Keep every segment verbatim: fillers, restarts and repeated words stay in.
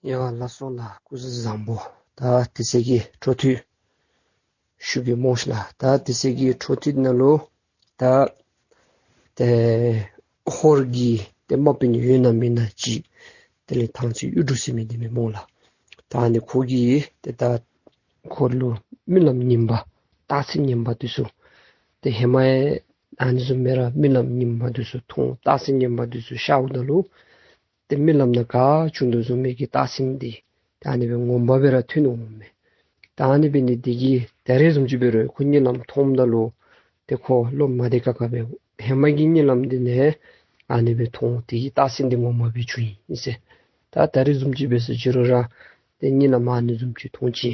ཡ་ལགས་སོ་ལགས། སྐུ་གཟུགས་བཟང་པོ། ད་དེ་ཚེ་གི་འཕྲོ་མཐུད་ཞུ་གེ་སྨོ་ཤིག་ལགས། ད་དེ་ཚེ་གི་འཕྲོ་མཐུད་ནང་ལུ་ད་ཏེ་ཧོར་གྱི་ཏེ་དམག་དཔོན་ཡོད་ན་མེད་ན་ཅིག་དེ་ལས་ཐང་རྩེ་གཡུ་འབྲུག་ཟེར་མི་འདི་མས་སྨོ་ལགས། ད་ཨ་ནི་ཁོ་གིས་ཏེ་ད་ཧོར་ལུ་རྨི་ལམ་ངན་པ་རྟགས་མཚན་ངན་པ་འདི་ཚུ་ཏེ་ཧེ་མ་ཡང་ཨ་ནི་བཟུམ་སྦེ་ར་རྨི་ལམ་ངན་པ་འདི་ཚུ་མཐོང་རྟགས་མཚན་ངན་པ་འདི་ཚུ་ཤརཝ་ད་ལུ་ཏེ་རྨི་ལམ་ནང་ག་བྱུང་དོ་བཟུམ་མའི་གི་རྟགས་མཚན་འདི་ད་ཨ་ནི་སྦེ་ངོ་མ་སྦེ་ར་ཐོན་འོང་མས། ད་ཨ་ནི་འབད་ནི་འདི་གིས་ད་རེས་བཟུམ་ཅིག་འབད་རུང་ཁོ་གཉིད་ལམ་མཐོངམ་ད་ལུ་ཏེ་ཁོ་བློ་མ་བདེ་ཁག་ཁ་སྦེ་ཧེ་མ་གི་གཉིད་ལམ་འདི་ནང་ཨ་ནི་སྦེ་མཐོང་དེ་གི་རྟགས་མཚན་འདི་ངོ་མ་སྦེ་བྱུང་ཡི་ཟེར། ད་ད་རེས་བཟུམ་ཅིག་འབད་ཟེར་ཅི་རུང་ར་ཏེ་གཉིད་ལམ་ཨ་ནི་བཟུམ་ཅིག་མཐོང་ཅི།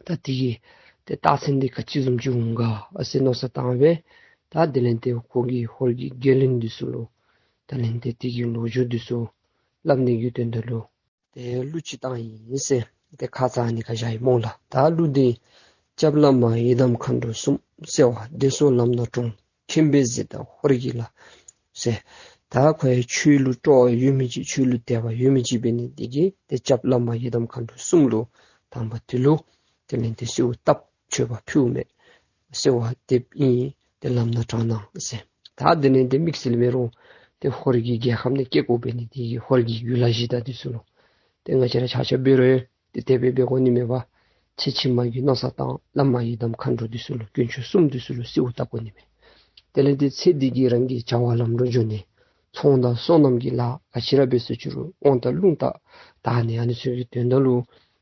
ད་དེ་གི་ཏེ་རྟགས་མཚན་འདི་ག་ཅི་བཟུམ་ཅིག་འོང་ག་ཨ་ཟེར་མནོ་བསམ་བཏང་སྦེ་ད་དེ་ལས་ཏེ་ཁོ་གིས་ཧོར་གྱི་རྒྱལ་བློན་འདི་ཚུ་ལུ་ད་ལས་ཏེ་དེ་གི་ལོ་རྒྱུས་འདི་ཚུ་སླབ་ནི་གི་དོན་དག་ལུ་ཏེ་གླུ་ཅིག་བཏང་ཡི་ཟེར། ཏེ་ཁ་ཙ་ཨ་ནི་ཁར་བཞག་ཡི་སྨོ་ལགས། ད་གླུ་འདི། སྐྱབས་བླ་མ་ཡི་དམ་མཁའ་འགྲོ་གསུམ། བརྩེ་བ་འདི་སོགས་ལམ་སྣ་དྲོངས། མཁྱེན་པས་གཟིགས་དང་ཧོར་གྱིས་ལ་ཟེར། ད་ཁོ་ཡང་ཆོས་ལུ་སྤྲོ་བ་ཡོད་མི་ཅིག་ཆོས་ལུ་དད་པ་ཡོད་མི་ཅིག་འབད་ནི་འདི་གིས་ཏེ་སྐྱབས་བླ་མ་ཡི་དམ་མཁའ་འགྲོ་གསུམ་ལུ་དང་པ་དེ་ལུ་དེ་ལས་ཏེ་གསོལཝ་བཏབ་མཆོད་པ་ཕུལཝ་མས། གསོལ་བ་འདེབས་ཨིན། ཏེ་ལམ་སྣ་དྲངས་གནང་ཟེར། ད་དེ་ལས་ཏེ་དམིགས་བསལ་འབད་རུང་ཏེ་ཧོར་གྱི་རྒྱལ་ཁམས་ནང་སྐྱེ་དགོ་པའི་ནི་དེ་གིས་ཧོར་གྱི་ཡུལ་ལྷ་གཞི་བདག་འདི་ཚུ་ལུ་ཏེ་ང་བཅས་ར་ཆ་ཁྱབ་འབད་རུང་ཏེ་དེ་སྦེ་འབད་དགོ་ནི་མས་པ། ཚེ་ཕྱི་མ་གི་མནོ་བསམ་བཏང་བླ་མ་ཡི་དམ་མཁའ་འགྲོ་འདི་ཚུ་ལུ་དཀོན་མཆོག་གསུམ་འདི་ཚུ་ལུ་གསོལཝ་བཏབ་དགོ་ནི་མས། དེ་ལས་ཏེ་ཚེ་འདི་གི་རང་གི་བྱ་བ་ལམ་འགྲོ་འགྱོ་ནི་ཚོང་དང་སོ་ནམ་གྱི་ལཱ་ག་ཅི་ར་འབད་ཟེར་ཅི་རུང་དབང་དང་རླུང་རྟ་དང་ཨ་ནི་ཨ་ནི་ཚུ་གི་དོན་དག་ལུ་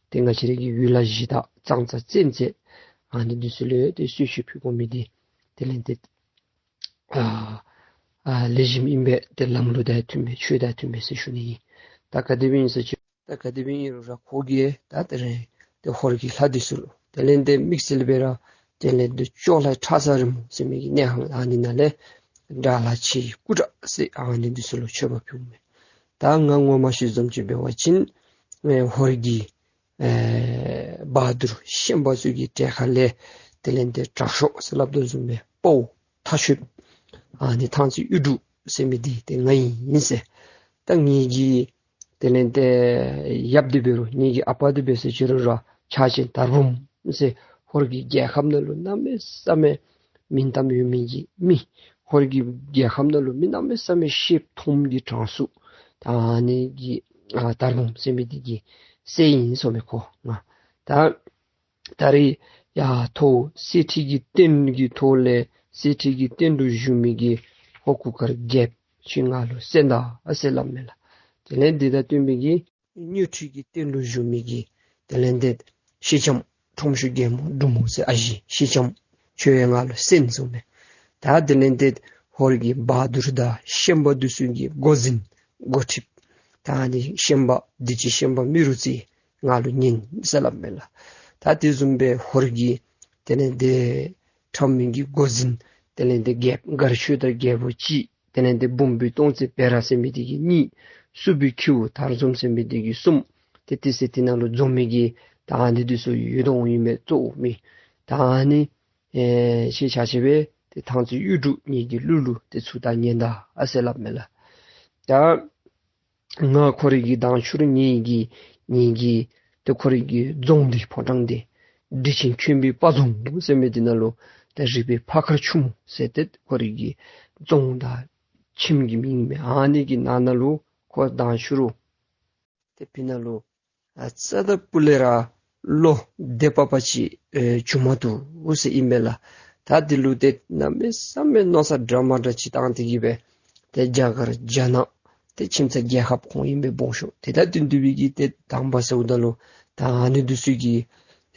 ཏེ་ང་བཅས་ར་གི་ཡུལ་ལྷ་གཞི་བདག་གཙང་རྩ་ཙན་ཙེ་ཨ་ནི་འདི་ཚུ་ལུ་ཏེ་གསོལ་མཆོད་ཕུལ་དགོ་མི་འདི་དེ་ལས་ཏེ་ཨ་ཨ་ལེགས་ཤོམ་ཨིན་པས། ཏེ་ལམ་ལུགས་དང་མཐུན་པས། ཆོས་དང་མཐུན་པས་ཟེར་ཞུ་ནི་ཨིན། ད་ག་དེ་སྦེ་ཨིན་ཟེར་ཅི་ད་ག་དེ་སྦེ་ཨིན་རུང་ར་ཁོ་གིས་ད་དེ་རིང་ཏེ་ཧོར་གྱི་ལྷ་འདི་ཚུ་ལུ་དེ་ལས་ཏེ་དམིགས་བསལ་སྦེ་ར་དེ་ལས་ཏེ་ཅོག་ལྷ་ཁྲ་ཚང་རིང་མོ་ཟེར་མི་གི་གནས་ཁང་ཨ་ནི་ནང་ལས་དགྲ་ལྷ་ཆེ་སྐུ་དྲག་ཟེར་ཨ་ནི་འདི་ཚུ་ལུ་མཆོད་པ་ཕུལཝ་མས། ད་ང་ངོ་མ་ཤེས་བཟུམ་ཅིག་འབད་བ་ཅིན་ཨེ་ཧོར་གྱི་ཨེ་བ་དུར་ཤན་པ་ཚུ་གི་གྲལ་ཁ་ལས་དེ་ལས་ཏེ་དྲག་ཤོས་ཟེར་སླབ་དོ་བཟུམ་སྦེ་དཔའ་བོ་མཐའ་ཤོས་ཨ་ནི་ཐང་རྩེ་གཡུ་འབྲུག་ཟེར་མི་འདི་ཏེ་ང་ཨིན་ཟེར། ད་ངེ་གི་དེ་ལས་ཏེ་ཡབ་འདི་འབད་རུང་ངེ་གི་ཨ་པ་འདི་འབད་ཟེར་ཅི་རུང་ར་ཕྱག་ཆེན་དར་འབུམ་ཟེར་ཧོར་གྱི་རྒྱལ་ཁམས་ནང་ལུ་གནམ་མེད་ས་མེད་མིང་གཏམ་ཡོད་མི་གི་མི། ཧོར་གྱི་རྒྱལ་ཁམས་ནང་ལུ་མི་གནམ་མེད་ས་མེད་ཤེསཔ་མཐོ་མི་གི་དྲང་སུ་ད་ཨ་ནི་གི་ཨ་དར་འབུམ་ཟེར་མི་འདི་གི་སྲས་ཨིན་ཟེརཝ་མས་ཁོ་ང་། ད་ད་རེས་ཡར་ཐོག་གསེར་ཁྲི་གི་སྟེང་གི་ཐོག་ལས་གསེར་ཁྲི་གི་སྟེང་དུ་བཞུགས་མི་གི་ཧོར་གུར་དཀར་རྒྱལཔོ་ཅིག་ང་ལུ་གསན་ད་ཨ་ཟེར་སླབ་མས་ལགས། དེ་ལས་འདི་དང་བསྟུན་པའི་གི་གཡུ་ཁྲི་གི་སྟེང་དུ་བཞུགས་མི་གི་དེ་ལས་ཏེ་སེང་ལྕམ་ཁྲོམ་ཤོ་རྒྱལ་མོ་འབྲུག་མོ་ཟེར་ཨ་ཞེ་སེང་ལྕམ་ཁྱོད་ཡང་ང་ལུ་གསན་ཟེརཝ་མས། ད་དེ་ལས་ཏེ་ཧོར་གྱི་བ་དུར་དང་ཤན་པ་འདི་ཚུ་གི་འགོ་འཛིན་འགོ་ཁྲིདཔ་ད་ཨ་ནི་ཤན་པ་འདི་ཅིག་ཤན་པ་རྨེ་རུ་རྩེ་ང་ལུ་ཉན་ཟེར་སླབ་མས་ལགས། ད་དེ་བཟུམ་སྦེ་ཧོར་གྱི་དེ་ལས་ཏེ་ཁྲམ་མི་གི་འགོ་འཛིན་དེ་ལས་ཏེ་རྒྱལཔོ་མགར་ཆོས་དར་རྒྱལ་པོ་གཅིག། དེ་ལས་ཏེ་འབུམ་པའི་སྟོང་རྩེ་བེ་ར་ཟེར་མི་འདི་གིས་གཉིས། སུ་བའི་ཁྱེའུ་དར་འཛོམས་ཟེར་མི་འདི་གིས་གསུམ། ཏེ་དེ་ཚེ་དེ་ནང་ལུ་འཛོམས་མི་གི་ད་ཨ་ནི་འདི་ཚུ་ཡོད་དོ་ཨིན་མས་གཙོ་བོ་མི། ད་ཨ་ནི་ཨེ་ཁྱེད་ཆ་ཁྱབ་སྦེ་ཏེ་ཐང་རྩེ་གཡུ་འབྲུག་ངེ་གི་གླུ་ལུ་ཏེ་ཚུར་ད་ཉན་ད་ཨ་ཟེར་སླབ་མས་ལགས། ད་ང་ཁོ་རའི་གི་མདང་ཕྱི་རུ་ངེ་གི་ངེ་གི་ཏེ་ཁོ་རའི་གི་རྫོང་འདི་ཕོ་བྲང་འདི་འབྲི་ཆེན་ཁྱོན་པའི་དཔའ་རྫོང་ཟེར་མི་འདི་ནང་ལུ་ཏེ་རི་པའི་ཕ་མཁར་ཆུ་མོ་ཟེར་ཏེ་ཁོ་རའི་གི་རྫོང་དང་ཁྱིམ་གྱི་མིང་མས། ཨ་ནི་གི་ནང་ན་ལུ་ཁོ་མདང་ཕྱི་རུ་ཏེ་ཕི་ནང་ལུ་ཨ་རྩ་དང་སྤུ་ལས་ར་བློ་བདེ་པ་པ་ཅིག་ཨེ་བྱུང་མ་བཏུབ་ཟེར་ཨིན་མས་ལགས། ད་འདི་ལུ་ཏེ་གནམ་མེད་ས་མེད་མནོ་བསམ་འདྲ་མ་འདྲ་ཅིག་བཏང་སྟེ་གི་སྦེ་ཏེ་རྒྱ་གར་རྒྱ་ནག་ཏེ་ཁྱིམ་ཚང་རྒྱལ་ཁབ་ཁོང་ཨིན་པས་སྦོམ་ཤོས། ཏེ་ད་དེ་འདུག་པའི་གི་ཏེ་དང་པ་ཟེརཝ་ད་ལུ་ད་ཨ་ནི་འདི་ཚུ་གི་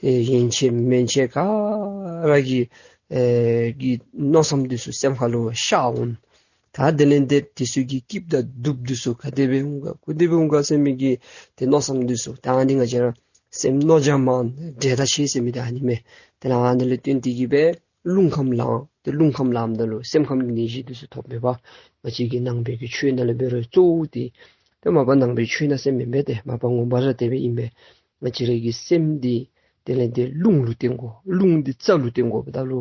ཨེ་ཡན་ཆད་མན་ཆད་ག་ར་གི་ཨེ་གི་མནོ་བསམ་འདི་ཚུ་སེམས་ཁ་ལུ་ཤར་འོང་། ད་དེ་ལས་ཏེ་དེ་ཚུ་གི་སྐྱིདཔ་དང་སྡུགཔ་འདི་ཚུ་ག་དེ་སྦེ་འོང་ག་ག་དེ་སྦེ་འོང་ག་ཟེར་མི་གི་ཏེ་མནོ་བསམ་འདི་ཚུ་ད་ཨ་ནི་ང་བཅས་ར་སེམས་མནོ་བྱ་མང་འདྲེ་དང་ཕྱད་ཟེར་མི་ད་ཨ་ནི་མས། ཏེ་ཨ་ནི་ལས་བརྟེན་ཏེ་གི་སྦེ་རླུང་ཁམས་ལངས། ཏེ་རླུང་ཁམས་ལངམ་ད་ལུ་སེམས་ཁམས་ཀྱི་ནད་གཞི་འདི་ཚུ་ཐོབ་པས་པ། ང་བཅས་ཀྱི་ནང་པའི་གི་ཆོས་ནང་ལས་འབད་རུང་གཙོ་བོ་འདི་ཏེ་མ་པ་ནང་པའི་ཆོས་ནང་ཟེར་མེན་པས། ཏེ་མ་པ་ངོ་མ་ར་དེ་སྦེ་ཨིན་པས། ང་བཅས་ར་གི་སེམས་འདི་དེ་ལས་ཏེ་རླུང་ལུ་བརྟེན་དགོ། རླུང་འདི་རྩ་ལུ་བརྟེན་དགོཔ་ད་ལུ་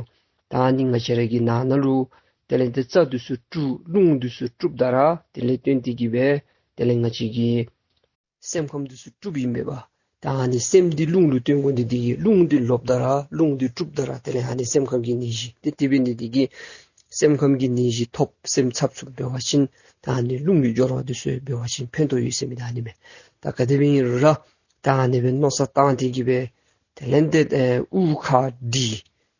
ད་ཨ་ནི་ང་བཅས་ར་གི་ནང་ན་ལུ་དེ་ལས་ཏེ་རྩ་འདི་ཚུ་དཀྲུག་རླུང་འདི་ཚུ་དཀྲུགཔ་ད་ར་དེ་ལས་བརྟེན་ཏེ་གི་སྦེ་དེ་ལས་ང་བཅས་ཀྱི་ སེམས་ཁམས་འདི་ཚུ་དཀྲུགཔ་ཨིན་པས་པ། ད་ཨ་ནི་སེམས་འདི་རླུང་ལུ་བརྟེན་དགོ་ནི་འདི་གིས་རླུང་འདི་ལོགཔ་ད་ར་རླུང་འདི་དཀྲུགཔ་ད་ར་དེ་ལས་ཨ་ནི་སེམས་ཁམས་ཀྱི་ནད་གཞི་ཏེ་དེ་འབད་ནི་འདི་གིས་སེམས་ཁམས་ཀྱི་ནད་གཞི་ཐོབ་སེམས་འཚབ་འཚུབ་འབད་བ་ཅིན་ད་ཨ་ནི་རླུང་གི་སྦྱོར་བ་འདི་ཚུ་འབད་བ་ཅིན་ཕན་ཐོགས་ཡོད་ཟེར་མི་ད་ཨ་ནི་མས། ད་ག་དེ་སྦེ་ཨིན་རུང་ར་ད་ཨ་ནི་སྦེ་མནོ་བསམ་བཏང་སྟེ་གིས་སྦེ་དེ་ལས་ཏེ་ཨེ་དབུགས་ཁ་འདི་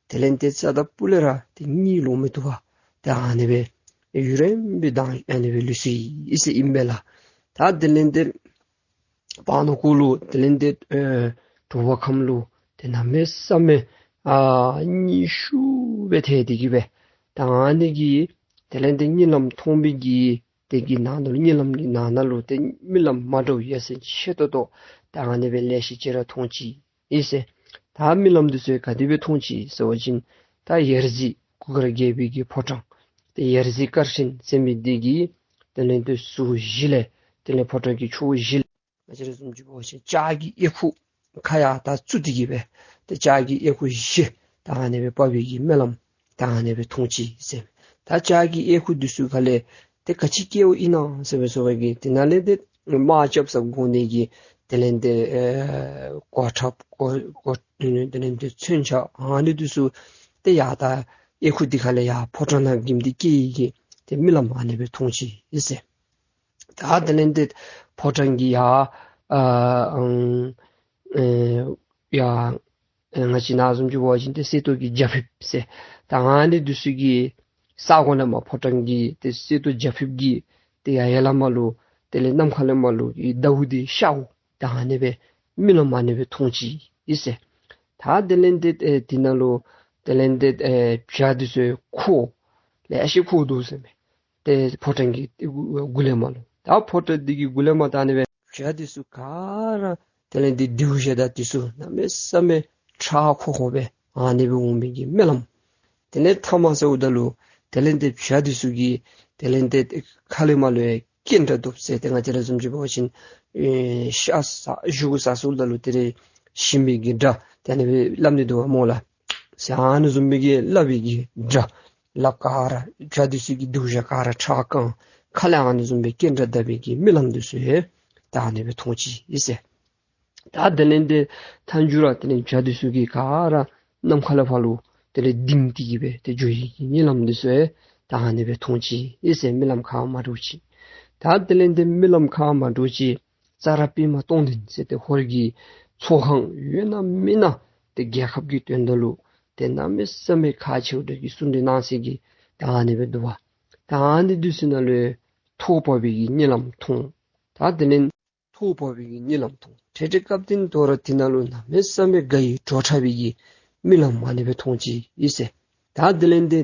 དེ་ལས་ཏེ་རྩ་དང་སྤུ་ལས་ར་ཏེ་གཉིད་ལོག་མི་བཏུབ་པར་ཏེ་ཨ་ནི་སྦེ་ཡུན་རིངམོ་སྦེ་ད་ཨ་ནི་སྦེ་ལུས་སོ་ཡི་ཟེར་ཨིན་པས་ལགས། ད་དེ་ལས་ཏེ་བར་ན་ཁོ་ལུ་དེ་ལས་ཏེ་ཨེ་དྲོ་པ་ཁམས་ལུ་ཏེ་གནམ་མེད་ས་མེད་ཨ་གཉིད་ཤུགས་སྦེ་ཐལ་ཏེ་གིས་སྦེ་ད་ཨ་ནི་གིས་དེ་ལས་ཏེ་གཉིད་ལམ་མཐོང་མི་གི་དེ་གི་ནང་ན་ལུ་གཉིད་ལམ་གྱི་ནང་ན་ལུ་ཏེ་རྨི་ལམ་མ་འདྲཝ་ཡ་མཚན་ཆེ་ཏོག་ཏོ་ད་ཨ་ནི་སྦེ་ལེ་ཤ་ཅིག་ར་མཐོང་ཅི་ཨིན་ཟེར། ད་རྨི་ལམ་འདི་ཚུ་ག་དེ་སྦེ་མཐོང་ཅི་ཟེར་བ་ཅིན་ད་ཡ་རྩེ་གུར་དཀར་རྒྱལ་པོའི་གི་ཕོ་བྲང་ཏེ་ཡ་རྩེ་སྐར་ཆེན་ཟེར་མི་འདི་གི་དེ་ལས་ཏེ་ཟུར་བཞི་ལས་དེ་ལས་ཕོ་བྲང་གི་ཕྱོགས་བཞི་ལས་ང་བཅས་ར་བཟུམ་ཅིག་འབད་བ་ཅིན་ལྕགས་ཀྱི་ཨེ་ཁུ་ཁ་ཡར་ད་བཙུགས་ཏེ་གིས་སྦེ་ཏེ་ལྕགས་ཀྱི་ཨེ་ཁུ་བཞི་ད་ཨ་ནི་སྦེ་ཕབ་པའི་གི་རྨི་ལམ་ད་ཨ་ནི་སྦེ་མཐོང་ཅི་ཟེར། ད་ལྕགས་ཀྱི་ཨེ་ཁུ་འདི་ཚུ་ག་ལས་ཏེ་ག་ཅི་བཀལཝ་ཨིན་ན་ཟེར་བའི་སོ་བའི་གི་དེ་ནང་ལས་ཏེ་དམག་རྐྱབ་ས་དགོ་ནི་གི་དེ་ལས་ཏེ་ཨེ་གོ་ཁྲབ་གོ་གོ་དེ་ལས་ཏེ་མཚོན་ཆ་ཨ་ནི་འདི་ཚུ་ཏེ་ཡར་ད་ཨེ་ཁུ་འདི་ཁ་ལས་ཡར་ཕོ་བྲང་ནང་འགྱིམ་སྟེ་བཀལ་ཡི་གི་ཏེ་རྨི་ལམ་ཨ་ནི་སྦེ་མཐོང་ཅི་ཨིན་ཟེར། ད་དེ་ལས་ཏེ་ཕོ་བྲང་གི་ཡར་ཨ་ཨང་ཨེ་ཡར་ཨེ་ང་བཅས་ནཱ་བཟུམ་ཅིག་འབད་བ་ཅིན་ཏེ་གསེར་ཏོག་གི་རྒྱ་ཕིབས་ཟེར་ད་ཨ་ནི་འདི་ཚུ་གི་ས་གོ་ནང་མར་ཕོ་བྲང་གི་ཏེ་གསེར་ཏོག་རྒྱ་ཕིབས་ཀྱི་ཏེ་ཡར་ཡར་ལས་མར་ལུ་དེ་ལས་ནམ་མཁའ་ལས་མར་ལུ་ཨེ་ཟླཝ་འདི་ཤརཝ་ད་ཨ་ནི་སྦེ་རྨི་ལམ་ཨ་ནི་སྦེ་མཐོང་ཅི་ཨིན་ཟེར། ད་དེ་ལས་ཏེ་ཨེ་དེ་ནང་ལུ་དེ་ལས་ཏེ་ཨེ་བྱ་འདི་ཚུ་འཁོར་ལེ་ཤ་འཁོར་འདུག་ཟེར་མས། ཏེ་ཕོ་བྲང་གི་ཏེ་མགུ་ལས་མར་ལུ་ད་ཕོ་བྲང་འདི་གི་མགུ་ལས་མར་ད་ཨ་ནི་སྦེ་བྱ་འདི་ཚུ་ག་ར་དེ་ལས་ཏེ་སྡེར་བཞག་དང་འདི་ཚུ་གནམ་མེད་ས་མེད་ཁྲ་ཁོག་ཁོག་སྦེ་ཨ་ནི་སྦེ་འོང་མི་གི་རྨི་ལམ། དེ་ལས་མཐའ་མ་ཟེརཝ་ད་ལུ་དེ་ལས་ཏེ་བྱ་འདི་ཚུ་གི་དེ་ལས་ཏེ་ཁ་ལས་མར་ལུ་ཡང་རྐན་སྒྲ་འདུག་ཟེར། ཏེ་ང་བཅས་ར་བཟུམ་ཅིག་འབད་བ་ཅིན་ཨེ་ཤ་ཟ་ཞུ་གུ་ཟ་སོངམ་ད་ལུ་དེ་ལས་ཞིམ་པའི་གི་སྒྲ་དེ་ཨ་ནི་སྦེ་སླབ་ནི་འདུག་པ་སྨོ་ལགས། ཟེར་ཨ་ནི་བཟུམ་སྦེ་གི་སླབ་པའི་གི་སྒྲ་ལགཔ་ག་ར་བྱ་འདི་ཚུ་གི་སྡེར་བཞག་ག་ར་ཁྲ་གང་ཁ་ལས་ཨ་ནི་བཟུམ་སྦེ་རྐན་སྒྲ་བཏབ་པའི་གི་རྨི་ལམ་འདི་ཚུ་ཡང་ད་ཨ་ནི་སྦེ་མཐོང་ཅི་ཨིན་ཟེར། ད་དེ་ལས་ཏེ་མཐའ་མཇུག་ར་དེ་ལས་བྱ་འདི་ཚུ་གིས་ག་ར་ནམ་མཁའ་ལས་ཕར་ལུ་དེ་ལས་ལྡིང་སྟེ་གིས་སྦེ་ཏེ་འགྱོ་ཡི་གི་རྨི་ལམ་འདི་ཚུ་ཡང་ད་ཨ་ནི་སྦེ་མཐོང་ཅི་ཨིན་ཟེར། རྨི་ལམ་ཁག་མ་འདྲཝ་ཅིག། ད་དེ་ལས་ཏེ་རྨི་ལམ་ཁག་མ་འདྲཝ་ཅིག་ཙ་ར་པདྨ་སྟོང་ལྡན་ཟེར་ཏེ་ཧོར་གྱི་ཚོགས་ཁང་ཡོད་ན་མེད་ན་ཏེ་རྒྱལ་ཁབ་ཀྱི་དོན་དག་ལུ་ཏེ་གནམ་མེད་ས་མེད་ཁག་ཆེཝ་འདྲ་གི་གསུང་གྲོས་གནང་སའི་གི་ད་ཨ་ནི་སྦེ་འདུག་པ། ད་ཨ་ནི་འདི་ཚུ་ནང་ལུ་ཐོག་བབས་པའི་གི་རྨི་ལམ་མཐོང་། ད་དེ་ལས་ཐོག་བབས་པའི་གི་རྨི་ལམ་མཐོང་། ཏེ་ཏེ་སྐབས་དེ་དོ་རུང་དེ་ནང་ལུ་གནམ་མེད་ས་མེད་དགའ་བའི་བྲོ་འཁྲབ་པའི་གི་རྨི་ལམ་ཨ་ནི་སྦེ་མཐོང་ཅི་ཨིན་ཟེར། ད་དེ་ལས་ཏེ་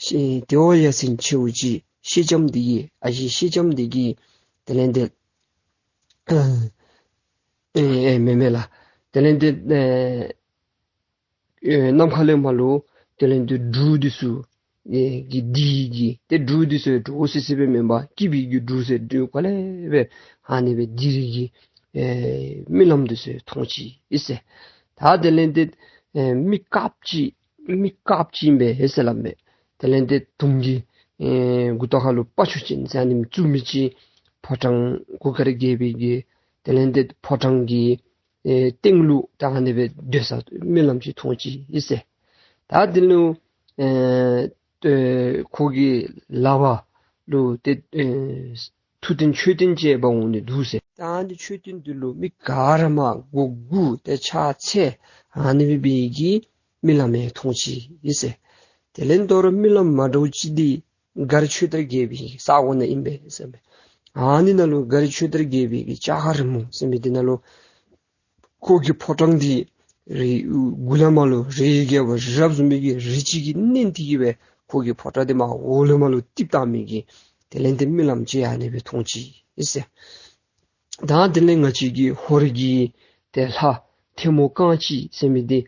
ཤི་དེ་བ་ཡ་མཚན་ཆེཝ་ཅིག་ཤེལ་ལྕམ་འདི་གིས་ཨ་ཞེ་ཤེལ་ལྕམ་འདི་གིས་དེ་ལས་ཏེ་ཨེ་ཨེ་མེན་མེན་ལགས། དེ་ལས་ཏེ་ཨེ་ཨེ་ནམ་མཁའ་ལས་མར་ལུ་དེ་ལས་ཏེ་འབྲུག་འདི་ཚུ་ཨེ་གི་ལྡིར་གི་ཏེ་འབྲུག་འདི་ཚུ་འདྲོག་སི་སི་སྦེ་མེན་པར་སྐྱིད་པའི་གི་འབྲུག་ཟེར་འབྲུག་ག་ལས་སྦེ་ཨ་ནི་སྦེ་ལྡིར་གི་ཨེ་རྨི་ལམ་འདི་ཚུ་མཐོང་ཅི་ཨིན་ཟེར། ད་དེ་ལས་ཏེ་ཨེ་མི་དཀརཔོ་ཅིག་མི་དཀརཔོ་ཅིག་ཨིན་པས་ཟེར་སླབ་མས། དེ་ལས་ཏེ་དུང་གི་ཨེ་མགུ་ཏོ་ཁ་ལུ་པ་ཆུ་ཅན་ཟེར་ཨ་ནི་བཙུགས་མི་ཅིག་ཕོ་བྲང་གུར་དཀར་རྒྱལ་པོའི་གི་དེ་ལས་ཏེ་ཕོ་བྲང་གི་ཨེ་སྟེང་ལུ་ད་ཨ་ནི་སྦེ་སྡོད་ས་རྨི་ལམ་ཅིག་མཐོང་ཅི་ཨིན་ཟེར། ད་དེ་ལུ་ཨེ་ཏེ་ཁོ་གི་ལག་པ་ལུ་ཏེ་ཨེ་ཐུགས་རྟེན་མཆོད་རྟེན་ཅིག་འབག་འོང་ནི་འདུག་ཟེར། ད་ཨ་ནི་མཆོད་རྟེན་འདི་ལུ་མི་ག་ར་མར་མགོ་སྒུར་ཏེ་ཕྱག་འཚལ་ཨ་ནི་སྦེ་འབད་བའི་གི་རྨི་ལམ་ཡང་མཐོང་ཅི་ཨིན་ཟེར། དེ་ལས་དོ་རུང་རྨི་ལམ་མ་འདྲཝ་ཅིག་འདི་མགར་ཆོས་དར་རྒྱལ་པོའི་ས་གོ་ནང་ཨིན་པས་ཟེར་མས། ཨ་ནི་ནང་ལུ་མགར་ཆོས་དར་རྒྱལ་པོའི་གི་ལྕགས་མཁར་རིང་མོ་ཟེར་མི་འདི་ནང་ལུ་ཁོ་གི་ཕོ་བྲང་འདི་རི་མགུ་ལས་མར་ལུ་རི་རྒྱལ་པོ་རི་རབ་བཟུམ་མའི་གི་རི་ཅིག་གིས་མནན་ཏེ་གིས་སྦེ་ཁོ་གི་ཕོ་བྲང་འདི་མར་འོག་ལས་མར་ལུ་རྡིབ་བཏང་མི་གི་དེ་ལས་ཏེ་རྨི་ལམ་ཅིག་ཨ་ནི་སྦེ་མཐོང་ཅི་ཨིན་ཟེར། ད་དེ་ལས་ང་བཅས་ཀྱི་ཧོར་གྱི་ཏེ་ལྷ་ཐལ་མོ་རྐང་གཅིག་ཟེར་མི་འདི་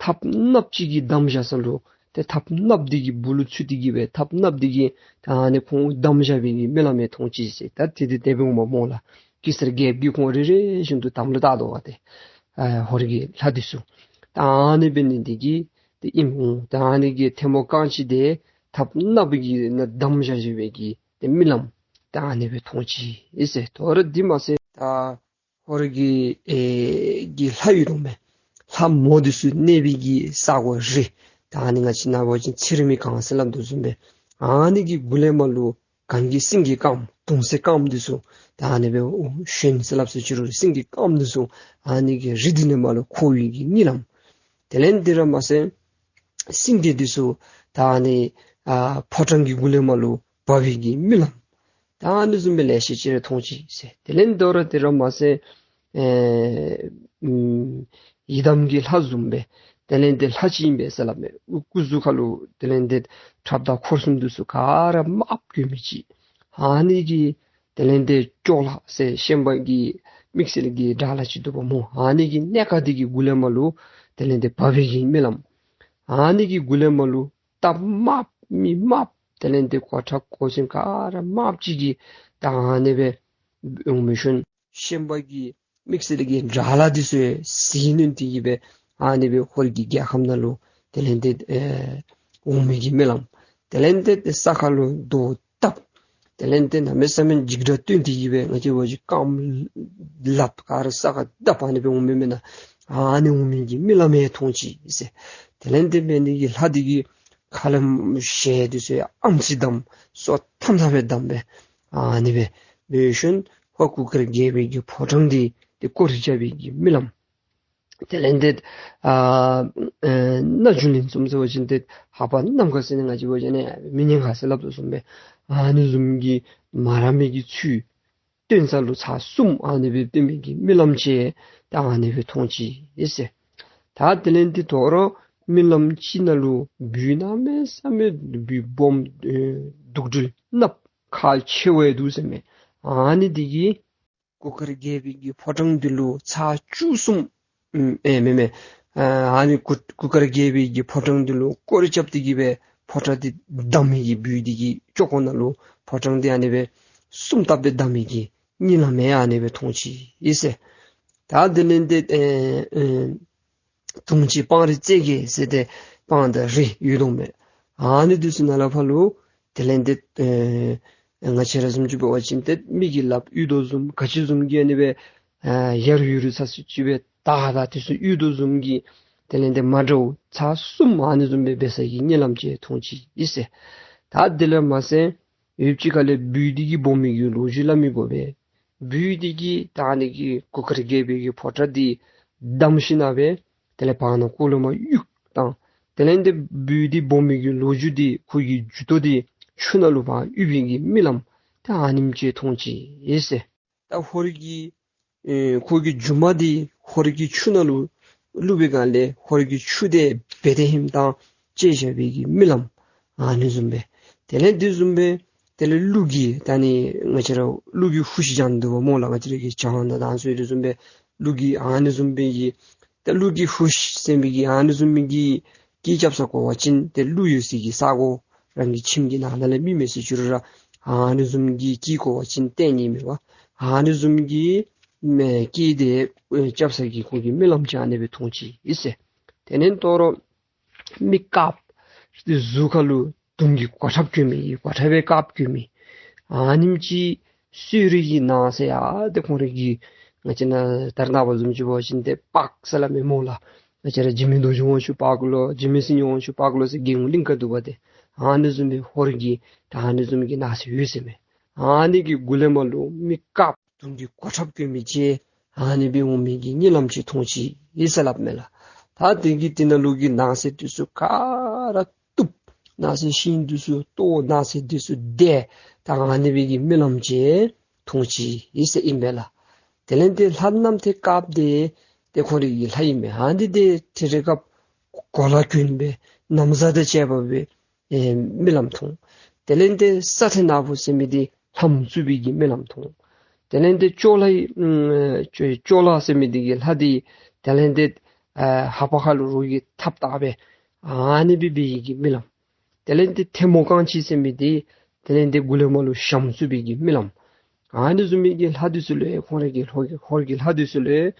ཐགཔ་གནགཔོ་ཅིག་གིས་བསྡམས་བཞག་ས་ལུ་ཏེ་ཐགཔ་གནགཔོ་འདི་གི་སྦུག་ལུ་ཚུད་དེ་གིས་སྦེ་ཐགཔ་གནགཔོ་འདི་གིས་ད་ཨ་ནི་ཁོང་བསྡམས་བཞག་པའི་གི་རྨི་ལམ་ཡང་མཐོང་ཅི་ཟེར། ད་དེ་དེ་དེ་སྦེ་འོངམ་སྨོ་ལགས། གེ་སར་རྒྱལཔོ་གིས་ཁོང་རེ་རེ་བཞིན་དུ་དམ་ལུ་བཏགས་དོ་བ་ཏེ་ཨ་ཧོར་གྱི་ལྷ་འདི་ཚུ། ད་ཨ་ནི་འབད་ནི་འདི་གིས་ཏེ་ཨིནམ་འོང་། ད་ཨ་ནི་གི་ཐལ་མོ་རྐང་གཅིག་འདི་ཐགཔ་གནགཔོ་གིས་ནཱ་བསྡམས་བཞག་བཞག་པའི་གི་ཏེ་རྨི་ལམ་ད་ཨ་ནི་སྦེ་མཐོང་ཅི་ཨིན་ཟེར། དོ་རུང་འདི་མ་ཚད་ད་ ཧོར་གྱི་ཨེ་གི་ལྷ་ཡོད་དོ་མས། ལྷ་མོ་འདི་ཚུ་གནས་པའི་གི་ས་གོ་རི། ད་ཨ་ནི་ང་བཅས་ནང་འབད་བ་ཅིན་ཚེ་རིང་མི་གངས་ཟེར་སླབ་དོ་བཟུམ་སྦེ། ཨ་ནི་གི་གུ་ལས་མར་ལུ་གངས་ཀྱི་སེང་གེ་དཀརམོ་དུང་སེ་དཀརམོ་འདི་ཚུ་ད་ཨ་ནི་སྦེ་ཨོ་ཞོན་ཟེར་སླབ་ས་ཅི་རུང་སེང་གེ་དཀརམོ་འདི་ཚུ་ཨ་ནི་གི་རི་འདི་ནང་མར་ལུ་འཁོར་བའི་གི་གཉིད་ལམ། དེ་ལས་དེ་ར་མ་ཚད་སེང་གེ་འདི་ཚུ་ད་ཨ་ནི་ཨ་ཕོ་བྲང་གི་གུ་ལས་མར་ལུ་འབབ་པའི་གི་རྨི་ལམ། ད་ཨ་ནི་བཟུམ་སྦེ་ལེ་ཤ་ཅིག་ར་མཐོང་ཅི་ཟེར། དེ་ལས་དོ་རུང་དེ་ར་མ་ཚད་ཨེ་ཨམ་ཡི་དམ་གྱི་ལྷ་བཟུམ་སྦེ་དེ་ལས་དེ་ལྷ་ཅིག་ཨིན་པས་ཟེར་སླབ་མས། སྐུ་གཟུགས་ཁ་ལུ་དེ་ལས་དེ་ཁྲབ་དང་འཁོར་གསུམ་འདི་ཚུ་ག་ར་དམརཔོ་གྱོན་མི་ཅིག། ཨ་ནི་གི་དེ་ལས་དེ་ཅོག་ལ་ཟེར་ཤན་པ་གི་དམིགས་བསལ་གྱི་དགྲ་ལྷ་ཅིག་འདུག་པ་སྨོ། ཨ་ནི་གི་གནས་ཁང་འདི་གི་གུ་ལས་མར་ལུ་དེ་ལས་དེ་འབབ་པའི་གི་རྨི་ལམ། ཨ་ནི་གི་གུ་ལས་མར་ལུ་སྟག་དམརཔོ་མི་དམརཔོ་དེ་ལས་དེ་གོ་ཁྲབ་གོ་ཅན་ག་ར་དམརཔོ་ཅིག་གིས་ད་ཨ་ནི་སྦེ་འོང་མི་ཤུལ་ཤན་པ་གི་དམིགས་བསལ་གྱི་དགྲ་ལྷ་འདི་ཚུ་ཡང་ཟིལ་གནོན་ཏེ་གི་སྦེ་ཨ་ནི་སྦེ་ཧོར་གྱི་རྒྱལ་ཁམས་ནང་ལུ་དེ་ལས་དེ་ཨེ་འོང་མི་གི་རྨི་ལམ། དེ་ལས་དེ་ས་ཁ་ལུ་རྡོ་བཏབ། དེ་ལས་དེ་གནམ་མེད་ས་མེད་འཇིགས་སྐྲག་སྟོན་ཏེ་གི་སྦེ་ང་བཅས་འབད་བ་ཅིན་རྐངམ་ལགཔ་ག་ར་ས་ཁར་བརྡབ་ཨ་ནི་སྦེ་འོང་མི་མེན་ན། ཨ་ནི་འོང་མི་གི་རྨི་ལམ་ཡང་མཐོང་ཅི་ཟེར། དེ་ལས་དེ་འབད་ནི་གི་ལྷ་འདི་གི་ཁ་ལས་ཞལ་འདི་ཚུ་ཡང་ཨམ་ཙི་བསྡམས་སོ་ཐམ་ཐམ་སྦེ་བསྡམས་སྦེ་ཨ་ནི་སྦེ་འབད་ཞིནམ་ཧོར་གུར་དཀར་རྒྱལ་པོའི་གི་ཕོ་བྲང་འདི་དེ་སྐོར་ར་རྐྱབ་པའི་གི་རྨི་ལམ། དེ་ལས་དེ་ཨ་ཨེ་རྣ་རྒྱུན་ལེན་བཟུམ་ཟེར་བ་ཅིན་དེ་ལྷ་པ་ནམ་མཁའ་ཟེར་ནི་ང་བཅས་འབད་བ་ཅིན་མི་ཉན་མཁའ་ཟེར་སླབ་དོ་བཟུམ་སྦེ་ཨ་ནི་བཟུམ་གྱི་མ་ར་མི་གི་ཚུལ་སྟོན་ས་ལུ་ཚར་གསུམ་ཨ་ནི་སྦེ་སྟོན་མི་གི་རྨི་ལམ་ཅིག་ད་ཨ་ནི་སྦེ་མཐོང་ཅི་ཟེར། ད་དེ་ལས་དེ་དོ་རུང་རྨི་ལམ་ཅིག་ནང་ལུ་སྦུལ་གནམ་མེད་ས་མེད་སྦུལ་སྦོམ་ཨེ་དུག་སྦྲུལ་གནགཔོ་ཁ་ཕྱེ་བ་འདུག་ཟེར་མས། ཨ་ནི་འདི་གིས་གུར་དཀར་རྒྱལ་པོའི་གི་ཕོ་བྲང་འདི་ལུ་ཚར་བཅུ་གསུམ་ཨམ་ཨེ་མེན་མེན་ཨ་ཨ་ནི་གུར་གུར་དཀར་རྒྱལ་པོའི་གི་ཕོ་བྲང་འདི་ལུ་སྐོར་ར་རྐྱབ་སྟེ་གི་སྦེ་ཕོ་བྲང་འདི་བསྡམས་མི་གི་སྦུལ་འདི་གི་ཅོག་ཀོ་ནང་ལུ་ཕོ་བྲང་འདི་ཨ་ནི་སྦེ་གསུམ་བཏབ་སྦེ་བསྡམས་མི་གི་རྨི་ལམ་ཡང་ཨ་ནི་སྦེ་མཐོང་ཅི་ཟེར། ད་དེ་ལས་དེ་ཨེ་ཨེ་དུང་ཅན་སྤང་རི་རྩེ་རྒྱལ་ཟེར་ཏེ་སྤང་དང་རི་ཡོད་དོ་མས། ཨ་ནི་འདི་ཚུ་ནང་ལས་ཕར་ལུ་དེ་ལས་དེ་ཨེ་ང་བཅས་ར་བཟུམ་ཅིག་འབད་བ་ཅིན་དེ་མི་གིས་སླབ་ཡོད་དོ་བཟུམ་ག་ཅི་བཟུམ་གྱི་ཨ་ནི་སྦེ་ཨེ་ཡར་ཡུར་ས་སུ་ཅིག་སྦེ་ད་ད་དེ་ཚུ་ཡོད་དོ་བཟུམ་གྱི་དེ་ལས་དེ་མ་འདྲཝ་ཚར་གསུམ་ཨ་ནི་བཟུམ་སྦེ་འབད་ས་གི་རྨི་ལམ་ཅིག་མཐོང་ཅི་ཟེར། ད་དེ་ལས་མ་ཚད་ཡུདཔ་ཅིག་ཁ་ལས་སྦུལ་འདི་གིས་སྦོམ་མི་གི་ལོ་རྒྱུས་སླབ་མི་དགོ་པས། སྦུལ་འདི་གིས་ད་ཨ་ནི་གི་གུར་དཀར་རྒྱལ་པོའི་གི་ཕོ་བྲང་འདི་བསྡམས་ཞིནམ་སྦེ་དེ་ལས་བར་ན་ཀོ་ལོ་མ་གཡུག་བཏང་། དེ་ལས་དེ་སྦུལ་འདི་སྦོམ་མི་གི་ལོ་རྒྱུས་འདི་ཁོ་གི་མཇུག་ཏོ་འདི་ཆུ་ནང་ལུ་ཕར་གཡུག་པའི་གི་རྨི་ལམ་ད་ཨ་ནེམ་ཅིག་མཐོང་ཅི་ཟེར། ད་ཧོར་གྱི་ཨེ་ཁོ་གི་རྒྱུ་མ་འདི་ཧོར་གྱི་ཆུ་ནང་ལུ་བླུག་པའི་སྒང་ལས་ཧོར་གྱི་ཆུ་དེ་འབད་དེ་ཧིང་དང་བཅད་བཞག་པའི་གི་རྨི་ལམ་ཨ་ནི་བཟུམ་སྦེ། དེ་ལས་དེ་བཟུམ་སྦེ་དེ་ལས་ཀླུ་གིས་ད་ནི་ང་བཅས་ར་ཀླུ་གིས་ཧུ་ཤི་བྱིན་འདུག་པ་སྨོ་ལགས། ང་བཅས་ར་གི་བྱིན་ད་དང་ཚུ་དེ་བཟུམ་སྦེ་ཀླུ་གིས་ཨ་ནི་བཟུམ་སྦེ་གི་ད་ཀླུ་གིས་ཧུ་ཤི་ཟེར་མི་གི་ཨ་ནི་བཟུམ་མའི་གི་སྐད་རྐྱབ་ས་གོ་བ་ཅིན་དེ་ཀླུ་ཡོད་སའི་གི་ས་གོ་རང་གི་ཁྱིམ་གྱི་ནང་ན་ལས་མི་མེད་ས་ཅི་རུང་ར་ཨ་ནི་བཟུམ་གྱི་སྐད་གོ་བ་ཅིན་ཏེ་ནི་མེད་པ། ཨ་ནི་བཟུམ་གྱི་མེ་སྐད་དེ་རྐྱབ་ས་གི་ཁོ་གི་རྨི་ལམ་ཅིག་ཨ་ནི་སྦེ་མཐོང་ཅི་ཟེར། དེ་ལས་དོ་རུང་མི་དཀརཔོ་གཟུགས་ཁ་ལུ་དུང་གི་གོ་ཁྲབ་གྱོན་མི་གི་གོ་ཁྲབ་སྦེ་དཀརཔོ་གྱོན་མི་ཨ་ནེམ་ཅིག་གསོལ་རས་ཀྱི་ནང་གསེས་ཡང་དེ་ཁོང་ར་གི་ང་བཅས་ནཱ་ད་རེས་ནངས་པ་བཟུམ་ཅིག་འབད་བ་ཅིན་དེ་པག་ཟེར་སླབ་མས་སྨོ་ལགས། ང་བཅས་ར་འཇིགས་མེད་རྡོ་རྗེ་དབང་ཕྱུག་པག་ལོ་འཇིགས་མེད་སེང་གེ་དབང་ཕྱུག་པག་ལོ་ཟེར་རྒྱལ་ཡོངས་གླིང་ཁ་འདུག་པ་དེ། ཨ་ནི་བཟུམ་སྦེ་ཧོར་གྱི་ད་ཨ་ནི་བཟུམ་གྱི་ནང་གསེས་ཡོད་ཟེར་མས། ཨ་ནི་གི་གུ་ལས་མར་ལུ་མི་དཀརཔོ་དུང་གི་གོ་ཁྲབ་གྱོན་མི་ཅིག་ཨ་ནི་སྦེ་འོང་མི་གི་རྨི་ལམ་ཅིག་མཐོང་ཅི་ཟེར་སླབ་མས་ལགས། ད་དེ་གི་དེ་ནང་ལུ་གི་ནང་གསེས་འདི་ཚུ་ག་ར་གཏུབ། ནང་གསེས་ཤིང་འདི་ཚུ་གཏོར། ནང་གསེས་འདི་ཚུ་བརྡལ། ད་ཨ་ནི་སྦེ་གི་རྨི་ལམ་ཅིག་མཐོང་ཅི་ཟེར་ཨིན་པས་ལགས། དེ་ལས་དེ་ལྷ་གནམ་ཐེལ་དཀརཔོ་དེ་དེ་ཁོང་རའི་གི་ལྷ་ཨིན་མས། ཨ་ནི་དེ་ཐེངས་རེ་སྐབས་གོ་ལ་གྱོན་སྦེ་ན་བཟའ་དང་བཅས་པ་སྦེ་ཨེ་རྨི་ལམ་མཐོང་། དེ་ལས་དེ་ས་ཐེལ་ནག་པོ་ཟེར་མི་དེ་ལྷམོ་བཙུགས་པའི་གི་རྨི་ལམ་མཐོང་། དེ་ལས་དེ་ཅོག་ལ་ཨེ་ཅོག་ཅོག་ལ་ཟེར་མི་དེ་གི་ལྷ་དེ་དེ་ལས་དེ་ཨེ་ལྷ་པ་ཁ་ལུ་རོ་གི་ཐགཔ་བཏགས་སྦེ་ཨ་ནི་སྦེ་འབད་བའི་གི་རྨི་ལམ། དེ་ལས་དེ་ཐལ་མོ་རྐང་གཅིག་ཟེར་མི་དེ་དེ་ལས་དེ་གུ་ལས་མར་ལུ་ཞྭམོ་བཙུགས་པའི་གི་རྨི་ལམ། ཨ་ནི་བཟུམ་མའི་གི་ལྷ་འདི་ཚུ་ལུ་ཁོང་ར་གི་ཧོར་གྱི་ཧོར་གྱི་ལྷ་འདི་ཚུ་ལུ་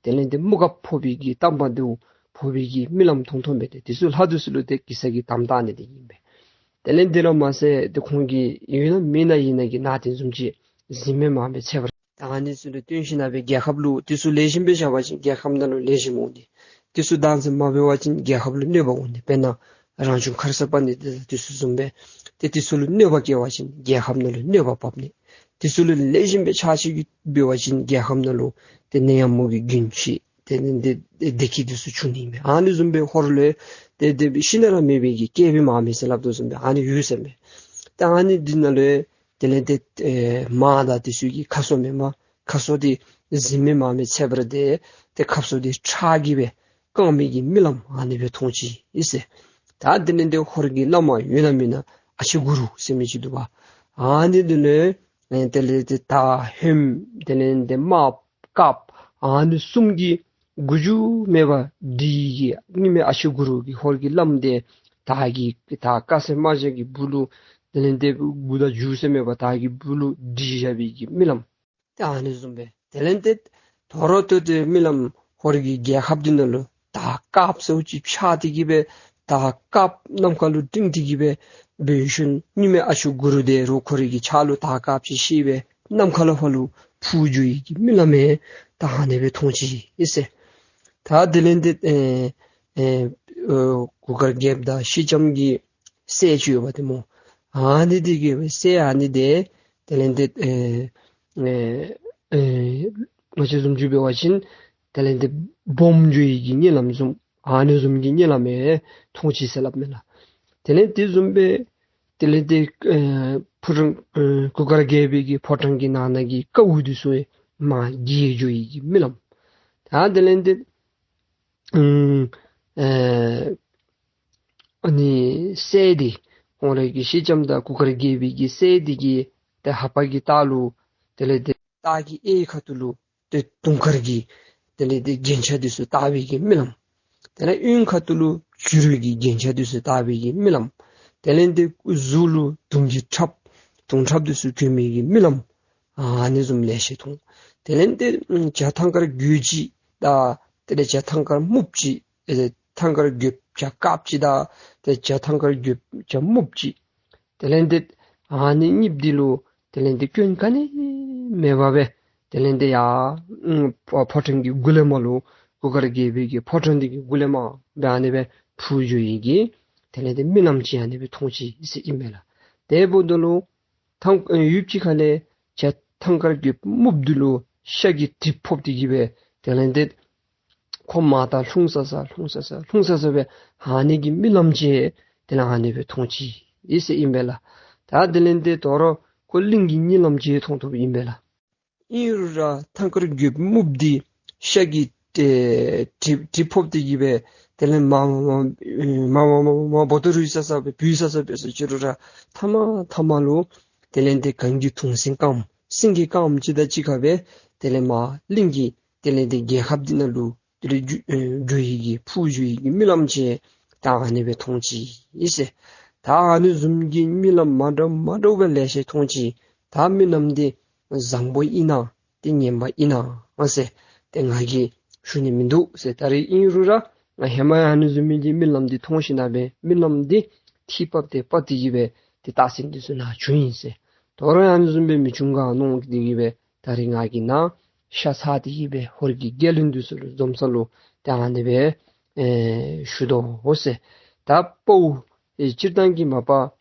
དེ་ལས་དེ་དམུ་ག་ཕོག་པའི་གི་གཏམ་པ་འདི་ཕོག་པའི་གི་རྨི་ལམ་མཐོང་མཐོངམ་མས། ཏེ་དེ་ཚུ་ལྷ་འདི་ཚུ་ལུ་ཏེ་གེ་སར་གྱིས་དམ་བཏགས་ནི་དེ་ཨིན་པས། དེ་ལས་དེ་ར་མ་ཚད་ཏེ་ཁོང་གིས་ཡོད་ན་མེད་ན་ཨིན་ན་གི་ནང་དེ་བཟུམ་ཅིག་གཟིམ་མལ་མང་པོ་ཅིག་འཚོལ་བར་ ད་ཨ་ནི་ཚུ་ལུ་བརྟེན་ཞིན་ན་སྦེ་རྒྱལ་ཁབ་ལུ་དེ་ཚུ་ལེགས་ཤོམ་སྦེ་བཞག་པ་ཅིན་རྒྱལ་ཁབ་ནང་ལུ་ལེགས་ཤོམ་འོང་ནི། དེ་ཚུ་བདག་འཛིན་མ་འབད་བ་ཅིན་རྒྱལ་ཁབ་ལུ་གནོད་པ་འོང་ནི། དཔེར་ན་རང་བྱུང་ཁརྶ་པ་ནི་དེ་དེ་ཚུ་བཟུམ་སྦེ་ཏེ་དེ་ཚུ་ལུ་གནོད་པ་བཀལ་བ་ཅིན་རྒྱལ་ཁབ་ནང་ལུ་གནོད་པ་འབབ་ནི། དེ་ཚུ་ལུ་ལེགས་ཤོམ་སྦེ་ཕྱག་ཕྱིད་འབད་བ་ཅིན་རྒྱལ་ཁབ་ནང་ལུ་ཏེ་ནད་ཡམས་མུ་གེ་རྒྱུན་ཆད་ཏེ་ནི་འདི་འདི་བདེ་སྐྱིད་དེ་ཚུ་འབྱུང་ནི་མས། ཨ་ནི་བཟུམ་སྦེ་ཧོར་ལུ་ཏེ་ཏེ་ཤི་ན་ར་མེད་པའི་གི་སྐྱེ་བ་མ་མེད་ཟེར་སླབ་དོ་བཟུམ་སྦེ་ཨ་ནི་ཡོད་ཟེར་མས། ཏེ་ཨ་ནི་འདི་ནང་ལུ་དེ་ལས་ཏེ་ཨེ་དམག་དང་དེ་ཚུ་གི་ཁ་སོ་མེན་པར་ཁ་སོ་འདི་གཟིམ་མེད་མ་མེད་ཚེ་བར་ཏེ་ཏེ་ཁ་སོ་འདི་ཁྲག་གིས་སྦེ་བཀང་མི་གི་རྨི་ལམ་ཨ་ནི་སྦེ་མཐོང་ཅི་ཨིན་ཟེར། ད་དེ་ལས་ཏེ་ཧོར་གྱི་བླ་མ་ཡོད་ན་མེན་ན་ཨ་ཆེ་གུ་རུ་ཟེར་མི་ཅིག་འདུག་པ། ཨ་ནི་འདི་ལས་ཨེ་དེ་ལས་ཏེ་དར་ཧོནམ་དེ་ལས་ཏེ་དམརཔོ་དཀརཔོ་ཨ་ནི་གསུམ་གྱིས་མགུ་མཇུག་མེད་པར་བསྒྲིལ་གྱི་རྨི་ལམ་ཨ་ཆེ་གུ་རུ་གིས་ཧོར་གྱི་བླམ་འདི་དར་གྱི་དར་དཀར་སེར་དམར་ཆ་གི་སྦུག་ལུ་དེ་ལས་ཏེ་མགུ་དང་མཇུག་ཟེར་མེད་པར་དར་གྱི་སྦུག་ལུ་བསྒྲིལ་བཞག་པའི་གི་རྨི་ལམ་ཏེ་ཨ་ནི་བཟུམ་སྦེ་དེ་ལས་ཏེ་དོ་རུང་ཏེ་ཏེ་རྨི་ལམ་ཧོར་གྱི་རྒྱལ་ཁབ་འདི་ནང་ལུ་དར་དཀརཔོ་ཟེརཝ་ཅིག་འཕྱར་ཏེ་གི་སྦེ་དར་དཀརཔོ་ནམ་མཁའ་ལུ་བསྒྲེངས་ཏེ་གི་སྦེ་འབད་ཞིནམ་རྨི་ལམ་ཨ་ཆེ་གུ་རུ་འདི་རུ་ཁོ་རའི་གི་ཕྱག་ལུ་དར་དཀརཔོ་ཅིག་བཤེད་སྦེ་ནམ་མཁའ་ལུ་ཕར་ལུ་འཕུར་འགྱོ་བའི་གི་རྨི་ལམ་ཡང་ད་ཨ་ནི་སྦེ་མཐོང་ཅི་ཨིན་ཟེར། ད་དེ་ལས་ཏེ་ཨེ་ཨེ་ཨེ་གུར་དཀར་རྒྱལཔོ་དང་སེང་ལྕམ་གྱི་སྲས་ཅིག་ཡོདཔ་འདི་སྨོ། ཨ་ནི་འདི་གི་སྲས་ཨ་ནི་འདི་དེ་ལས་ཏེ་ཨེ་ཨེ་ཨེ་ང་བཅས་བཟུམ་ཅིག་འབད་བ་ཅིན་དེ་ལས་ཏེ་སྦོམ་འགྱོ་བའི་གི་རྨི་ལམ་བཟུམ་ཨ་ནི་བཟུམ་གྱི་རྨི་ལམ་ཡང་མཐོང་ཅི་ཟེར་སླབ་མས་ལགས། དེ་ལས་དེ་བཟུམ་སྦེ་དེ་ལས་ཏེ་ཨེ་ཕོ་བྲང་ཨེ་གུར་དཀར་རྒྱལ་པོའི་གི་ཕོ་བྲང་གི་ནང་ན་གི་ཀཝ་འདི་ཚུ་ཡང་མར་འགྱེལ་འགྱོ་བའི་གི་རྨི་ལམ། ད་དེ་ལས་ཏེ་ཨུམ་ཨེ་ཨ་ནི་སྲས་འདི་ཁོང་རའི་གི་སེང་ལྕམ་དང་གུར་དཀར་རྒྱལ་པོའི་གི་སྲས་འདི་གི་ཏེ་ལྷ་པ་གི་ལྟག་ལུ་དེ་ལས་ཏེ་ལྟག་གི་གཡས་ཁ་ཐུག་ལུ་ཏེ་དུང་དཀར་གྱི་དེ་ལས་ཏེ་རྒྱན་ཆ་འདི་ཚུ་བཏགས་པའི་གི་རྨི་ལམ། དེ་ལས་གཡོན་ཁ་ཐུག་ལུ་བྱུ་རུ་གི་རྒྱན་ཆ་འདི་ཚུ་བཏགས་པའི་གི་རྨི་ལམ། དེ་ལས་ཏེ་གཟུགས་ལུ་དུང་གི་ཁྲབ་དུང་ཁྲབ་འདི་ཚུ་གྱོན་མི་གི་རྨི་ལམ་ཨ་ནི་བཟུམ་ལེ་ཤ་མཐོང་། དེ་ལས་ཏེ་བྱ་ཐང་དཀར་རྒོད་ཅིག་དང་དེ་ལས་བྱ་ཐང་དཀར་སྨུགཔོ་ཅིག་ཨེ་ཐང་དཀར་རྒོད་བྱ་དཀརཔོ་ཅིག་དང་ཏེ་བྱ་ཐང་དཀར་རྒོད་བྱ་སྨུགཔོ་ཅིག། དེ་ལས་ཏེ་ཨ་ནི་གཉིསཔོ་འདི་ལུ་དེ་ལས་ཏེ་སྐྱོན་ག་ནི་མེད་པར་སྦེ་དེ་ལས་ཏེ་ཡར་ཕོ་ཕོ་བྲང་གི་གུ་ལས་མར་ལུ་གུར་དཀར་རྒྱལ་པོའི་གི་ཕོ་བྲང་འདི་གི་གུ་ལས་མར་སྦེ་ཨ་ནི་སྦེ་འཕུར་འགྱོ་བའི་གི་དེ་ལས་ཏེ་རྨི་ལམ་ཅིག་ཨ་ནི་སྦེ་མཐོང་ཅི་ཟེར་ཨིན་མས་ལགས། དེ་འབདཝ་ད་ལུ་ཐང་ཡུདཔ་ཅིག་ཁ་ལས་བྱ་ཐང་དཀར་རྒོད་སྨུགཔོ་འདི་ལུ་ཤ་གི་གྲིབ་ཕོག་སྟེ་གི་སྦེ་དེ་ལས་ཏེ་ཁོ་མར་ལྟ་ལྷུང་ས་ས་ལྷུང་ས་ས་ལྷུང་ས་ས་སྦེ་ཨ་ནི་གི་རྨི་ལམ་ཅིག་དེ་ལས་ཨ་ནི་སྦེ་མཐོང་ཅི་ཨིན་ཟེར་ཨིན་པས་ལགས། ད་དེ་ལས་ཏེ་དོ་རུང་ཁོ་གླིང་གི་གཉིད་ལམ་ཅིག་མཐོང་དོ་ཨིན་པས་ལགས། ཨིན་རུང་ར་ཐང་དཀར་རྒོད་སྨུགཔོ་འདི་ཤ་གི་ཨེ་གྲིབ་གྲིབ་ཕོག་སྟེ་གི་སྦེ་དེ་ལས་མར་མར་མར་མར་མར་མར་མར་འབོ་ཏོ་རུལ་ས་ས་སྦེ་བུད་ས་ས་སྦེ་སོང་ཅི་རུང་ར་མཐའ་མ་མཐའ་མ་ལུ་དེ་ལས་ཏེ་གངས་ཀྱི་དུང་སེང་དཀརམོ་སེང་གེ་དཀརམོ་ཅིག་དང་གཅིག་ཁར་སྦེ་དེ་ལས་མར་གླིང་གི་དེ་ལས་ཏེ་རྒྱལ་ཁབ་འདི་ནང་ལུ་དེ་ལས་འགྱོ་ཨེ་འགྱོ་བའི་གི་འཕུར་འགྱོ་བའི་གི་རྨི་ལམ་ཅིག་ད་ཨ་ནི་སྦེ་མཐོང་ཅི་ཨིན་ཟེར། ད་ཨ་ནི་བཟུམ་གྱི་རྨི་ལམ་མ་འདྲཝ་མ་འདྲཝ་སྦེ་ལེ་ཤ་མཐོང་ཅི། ད་རྨི་ལམ་འདི་བཟང་པོ་ཨིན་ན་ཏེ་ངན་པ་ཨིན་ན་ཟེར་ཏེ་ང་གིས་ཞུ་ནི་མིན་འདུག་ཟེར། ད་རེས་ཨིན་རུང་ར་ང་ཧེ་མ་ཡང་ཨ་ནི་བཟུམ་མའི་གི་རྨི་ལམ་འདི་མཐོང་ཞིནམ་ལས་རྨི་ལམ་འདི་ཐིག་ཕབ་སྟེ་ཕབ་སྟེ་གི་སྦེ་ཏེ་རྟགས་མཚན་འདི་ཚུ་ནཱ་བྱུང་ཡི་ཟེར། དོ་རུང་ཡང་ཨ་ནི་བཟུམ་སྦེ་མི་བྱུང་ག་མནོ་སྟེ་གི་སྦེ་ད་རེས་ང་གིས་ནཱ་ཤ་ཚ་སྟེ་གི་སྦེ་ཧོར་གྱི་རྒྱལ་བློན་འདི་ཚུ་ལུ་འཛོམས་ས་ལུ་ཏེ་ཨ་ནི་སྦེ་ཨེ་ཞུ་དོ་ཟེར། ད་དཔའ་བོ་ཨེ་སྤྱིར་བཏང་གི་མ་པ་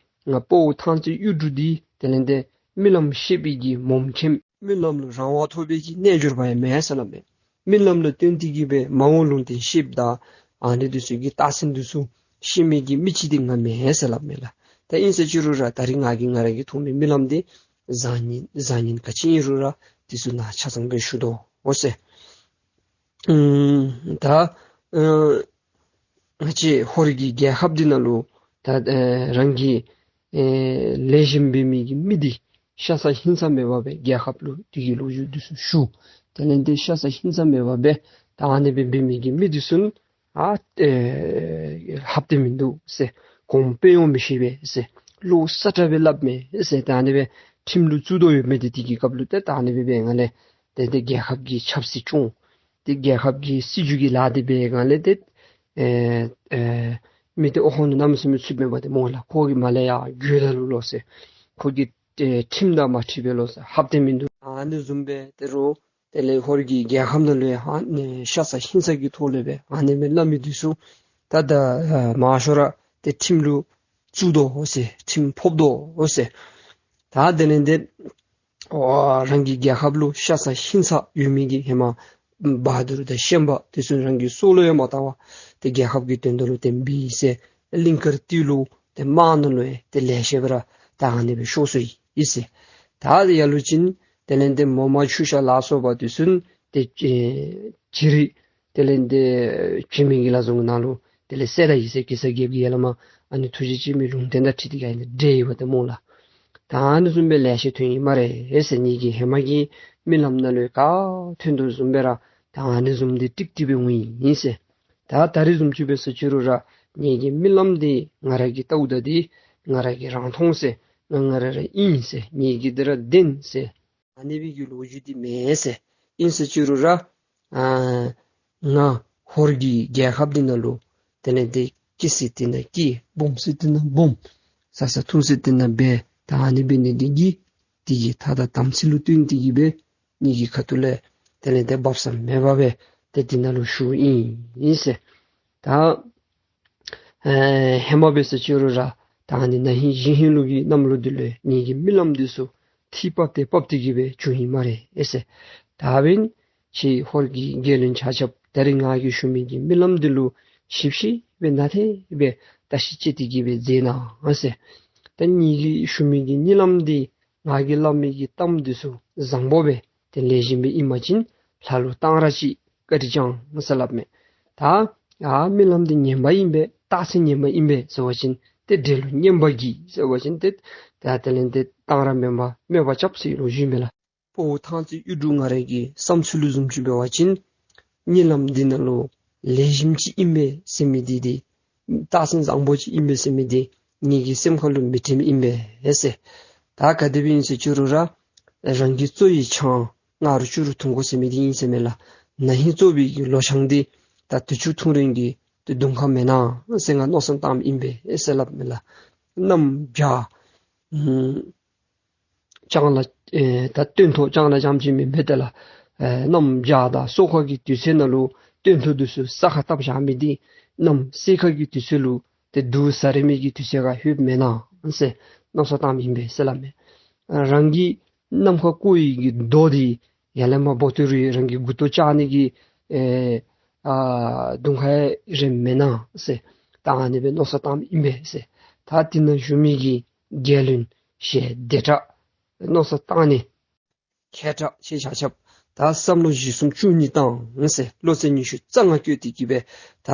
ང་དཔའ་བོ་ཐང་རྩེ་གཡུ་འབྲུག་འདི་དེ་ལས་ཏེ་རྨི་ལམ་ཤེས་པའི་གི་མོམ་མཁྱེན། རྨི་ལམ་ལུ་རང་དབང་ཐོབ་པའི་གི་རྣལ་འབྱོར་པ་ཡང་མེན་ཟེར་སླབ་མས། རྨི་ལམ་ལུ་བརྟེན་ཏེ་གི་སྦེ་མ་འོངས་ལུང་བསྟན་ཤེསཔ་དང་ཨ་ནི་འདི་ཚུ་གི་རྟགས་མཚན་འདི་ཚུ་ཤེས་མི་གི་མི་ཅིག་འདི་ང་མེན་ཟེར་སླབ་མས་ལགས། ད་ཨིན་ཟེར་ཅི་རུང་ར་ད་རེས་ང་གིས་ང་ར་གིས་མཐོང་མི་རྨི་ལམ་འདི་བཟང་ངན་བཟང་ངན་ག་ཅི་ཨིན་རུང་ར་འདི་ཚུ་ནཱ་ཆ་ཚང་སྦེ་ཞུ་དོ་ཟེར། ཨུམ་ད་ཨ་ང་བཅས་ཧོར་གྱི་རྒྱལ་ཁབ་འདི་ནང་ལུ་ད་ཨེ་རང་གི་ཨེ་ལེགས་ཤོམ་འབད་མི་གི་མི་འདི་ཤ་ཚ་ཧིང་ཚ་མེད་པར་སྦེ་རྒྱལ་ཁབ་ལུ་དེ་གི་ལོ་རྒྱུས་འདི་ཚུ་ཞུ། དེ་ལས་ཏེ་ཤ་ཚ་ཧིང་ཚ་མེད་པར་སྦེ་ད་ཨ་ནི་སྦེ་འབད་མི་གི་མི་འདི་ཚུ་ཨ་ཨེ་ལྷབ་སྟེ་མིན་འདུག་ཟེར། གོང་འཕེལ་ཡོང་མི་ཤེས་པས་ཟེར། བློ་གསལ་དྲགས་སྦེ་སླབ་མས་ཟེར། ད་ཨ་ནི་སྦེ་ཁྲིམས་ལུ་བཙུགས་དོ་ཡོད་མི་འདི་དེ་གི་སྐབས་ལུ་ཏེ་ད་ཨ་ནི་སྦེ་འབད་ང་ལས་ཏེ་ཏེ་རྒྱལ་ཁབ་ཀྱི་ཆབ་སྲིད་སྐྱོང་། ཏེ་རྒྱལ་ཁབ་ཀྱི་སྲིད་བྱུས་ཀྱི་ལཱ་འདི་འབད་སྒང་ལས་ཏེ་ཨེ་ཨེ་མི་འདི་ཨོ་ཧོ་ནུ་གནམ་མེད་ས་མེད་ཚུདཔ་མས་པ་ཏེ་སྨོ་ལགས། ཁོ་གིས་མར་ལས་ཡར་རྒོལ་ད་ལུ་ལོ་ཟེར། ཁོ་གིས་ ཨེ་ཁྲིམས་དང་མ་འཁྲིལ་བས་ལོ་ཟེར། ཧབ་སྟེ་མིན་འདུག། ཨ་ནི་བཟུམ་སྦེ་ཏེ་རུང་དེ་ལས་ཧོར་གྱི་རྒྱལ་ཁམས་ནང་ལུ་ཡང་ཨ་ནི་ཤ་ཚ་ཧིང་ཚ་གི་ཐོག་ལས་སྦེ་ཨ་ནི་སྦེ་སླབ་མི་འདི་ཚུ་ད་ད་ཨ་མང་ཤོས་ར་ཏེ་ཁྲིམས་ལུ་བཙུགས་དོ་ཟེར། ཁྲིམས་ཕོག་དོ་ཟེར། ད་དེ་ལས་ཏེ་ཨོ་རང་གི་རྒྱལ་ཁབ་ལུ་ཤ་ཚ་ཧིང་ཚ་ཡོད་མི་གི་ཧེ་མ་བ་དུར་དང་ཤན་པ་དེ་ཚུ་རང་གི་སྲོག་ལུ་ཡང་མ་བལྟ་བར་ཏེ་རྒྱལ་ཁབ་ཀྱི་དོན་དག་ལུ་ཏེ་འབད་ཡི་ཟེར། གླིང་དཀར་སྟོད་ལུ་ཏེ་དམག་ནང་ལུ་ཡང་ཏེ་ལེ་ཤ་སྦེ་ར་ད་ཨ་ནི་སྦེ་ཤོར་སོ་ཡི་ཟེར། ད་ཡར་ལུ་ཅིག་དེ་ལས་ཏེ་མོ་དམར་ཆུ་ཤ་ལ་སོགས་པ་དེ་ཚུ་ཏེ་ཨེ་བྱི་རིལ་དེ་ལས་ཏེ་བྱེ་མའི་གི་ལ་བཟུང་ནང་ལུ་དེ་ལས་བསད་ད་ཡི་ཟེར། གེ་སར་རྒྱལཔོ་གིས་ཡར་ལས་མར་ཨ་ནི་ཐུགས་རྗེ་ཆེན་པོའི་ལུང་བསྟན་དང་འཁྲིལ་ཏེ་གི་ཨ་ནི་བསྒྲལ་ཡི་པ་ཏེ་སྨོ་ལགས། ད་ཨ་ནི་བཟུམ་སྦེ་ལེ་ཤ་ཐོན་ཡི་སྨ་རེ་ཟེར། ངེ་གི་ཧེ་མ་གི་རྨི་ལམ་ནང་ལུ་ག་ཐོན་དོ་བཟུམ་སྦེ་ར་ད་ཨ་ནི་བཟུམ་འདི་ཏིག་ཏིག་སྦེ་འོང་ཡི་ཟེར། ད་ད་རིས་བཟུམ་ཅིག་འབད་ཟེར་ཅི་རུང་ར་ངེ་གི་རྨི་ལམ་འདི་ང་ར་གིས་བལྟཝ་ད་འདི་ང་ར་གིས་རང་མཐོང་ཟེར། ང་ང་ར་ར་ཨིན་ཟེར། ངེ་གི་འདི་ར་བདེན་ཟེར། ཨ་ནི་སྦེ་གི་ལོ་རྒྱུས་འདི་མེན་ཟེར། ཨིན་ཟེར་ཅི་རུང་ར་ཨ་ང་ཧོར་གྱི་རྒྱལ་ཁབ་འདི་ནང་ལུ་དེ་ལས་ཏེ་སྐྱིད་ཟེར་དེ་ནང་སྐྱིད། སྦོམ་ཟེར་དེ་ནང་སྦོམ། ཟ་ས་འཐུང་ཟེར་དེ་ནང་འབད། ད་ཨ་ནི་འབད་ནི་འདི་གིས་དེ་གི་ཐ་དང་དམ་ཚིག་ལུ་བསྟུན་ཏེ་གི་སྦེ་ངེ་གི་ཁ་ཐུག་ལས་དེ་ལས་ཏེ་སྦ་གསང་མེད་པར་སྦེ་ཏེ་དེ་ནང་ལུ་བཞུགས་ཡི་ཟེར། ད་ཨེ་ཧེ་མ་འབད་ཟེར་ཅི་རུང་ར་ད་ཨ་ནི་ན་ཧིང་གཞེས་ཧིང་ལུགས་ཀྱི་གནམ་ལོ་འདི་ལུ་ངེ་གི་རྨི་ལམ་འདི་ཚུ་ཐིག་ཕབ་སྟེ་ཕབ་སྟེ་གི་སྦེ་བྱུང་ཡི་སྨ་རེ་ཟེར། ད་འབདན་ཁྱེད་ཧོར་གྱི་རྒྱལ་བློན་ཆ་ཁྱབ་ད་རིས་ང་གིས་ཞུ་མི་གི་རྨི་ལམ་འདི་ལུ་ཞིབ་ཞིབ་སྦེ་ནན་ཏན་སྦེ་བརྟག་ཞིབ་དཔྱད་དེ་གི་སྦེ་མཛད་གནང་ཟེར། ད་ངེ་གིས་ཞུ་མི་གི་རྨི་ལམ་འདི་ང་གིས་སླབ་མི་གི་གཏམ་འདི་ཚུ་བཟང་པོ་སྦེ་ཏེ་ལེགས་ཤོམ་སྦེ་ཨིན་པ་ཅིན་ལྷ་ལུ་གཏང་རག་ཅིག་བཀའ་དྲིན་བསྐྱང་ཟེར་སླབ་མས། ད་ཨ་རྨི་ལམ་འདི་ངན་པ་ཨིན་པས། རྟགས་མཚན་ངན་པ་ཨིན་པས་ཟེར་བ་ཅིན་ཏེ་འདྲེ་ལུ་བསྙེན་པ་བགྱིས་ཟེར་བ་ཅིན་ཏེ་ད་དེ་ལས་ཏེ་གཏང་རག་མེན་པར་དམོད་པ་རྐྱབ་ཟེར་ལོ་རྒྱུས་མས་ལགས། ཕོ་བོ་ཐང་རྩེ་གཡུ་འབྲུག་ང་ར་གི་བསམ་ཚུལ་ལུ་བཟུམ་ཅིག་འབད་བ་ཅིན་རྨི་ལམ་འདི་ནང་ལུ་ལེགས་ཤོམ་ཅིག་ཨིན་པས་ཟེར་མི་འདི་འདི་རྟགས་མཚན་བཟང་པོ་ཅིག་ཨིན་པས་ཟེར་མི་འདི་ངེ་གི་སེམས་ཁ་ལུ་མི་དྲན་ཨིན་པས་ཟེར། ད་ག་དེ་སྦེ་ཨིན་ཟེར་ཅི་རུང་ར་རང་གི་རྩོ་ཡི་ཆང་ང་རུ་ཅུ་རུ་འཐུང་དགོ་ཟེར་མི་འདི་ཨིན་ཟེར་མས་ལགས། ན་ཧིང་རྩོ་བའི་གི་ལོ་ཆང་འདི་ད་དུས་ཅི་འཐུང་རན་གྱི་ཏེ་གདོང་ཁར་མེན་ན་ཟེར་ང་མནོ་བསམ་བཏངམ་ཨིན་པས་ཟེར་སླབ་མས་ལགས། གནམ་བྱཱར་ཨུམ་ལྕང་ལ་ཨེ་ད་སྟོན་ཐོག་ལྕང་ལ་ལྕང་ཅིག་མེན་པས་ཏེ་ལགས། ཨེ་གནམ་བྱཱར་དང་སོ་ཁ་གི་དུས་ཚོད་ནང་ལུ་སྟོན་ཐོག་འདི་ཚུ་ས་ཁར་བཏབ་བཞག་མི་འདི་གནམ་སེར་ཁ་གི་དུས་ཚོད་ལུ་ཏེ་དུག་ཟ་རན་མི་གི་དུས་ཚོད་ཁར་ལྷོདཔ་མེན་ན་ཟེར་མནོ་བསམ་བཏངམ་ཨིན་པས་ཟེར་སླབ་མས། རང་གི་ནམ་མཁར་བཀོ་བའི་གི་རྡོ་འདི་ཡར་ལས་མར་འབོ་སྟེ་རུང་རང་གི་མགུ་ཏོ་བཅག་ནི་གི་ཨེ་ཨ་གདོང་ཁར་རན་མེན་ན་ཟེར་ད་ཨ་ནི་སྦེ་མནོ་བསམ་བཏངམ་ཨིན་པས་ཟེར། ད་དེ་ནང་བཞུགས་མི་གི་རྒྱལ་བློན་ཞེ་བདེ་དྲགས་མནོ་བསམ་བཏང་ནི་མཁས་དྲགས་ཁྱེད་ཆ་ཁྱབ་ད་བསམ་བློ་བཞི་གསུམ་བཅུ་གཉིས་བཏང་ཟེར། བློ་རྩེ་ཉི་ཤུ་རྩ་ལྔ་བཀོད་དེ་གི་སྦེ་ད་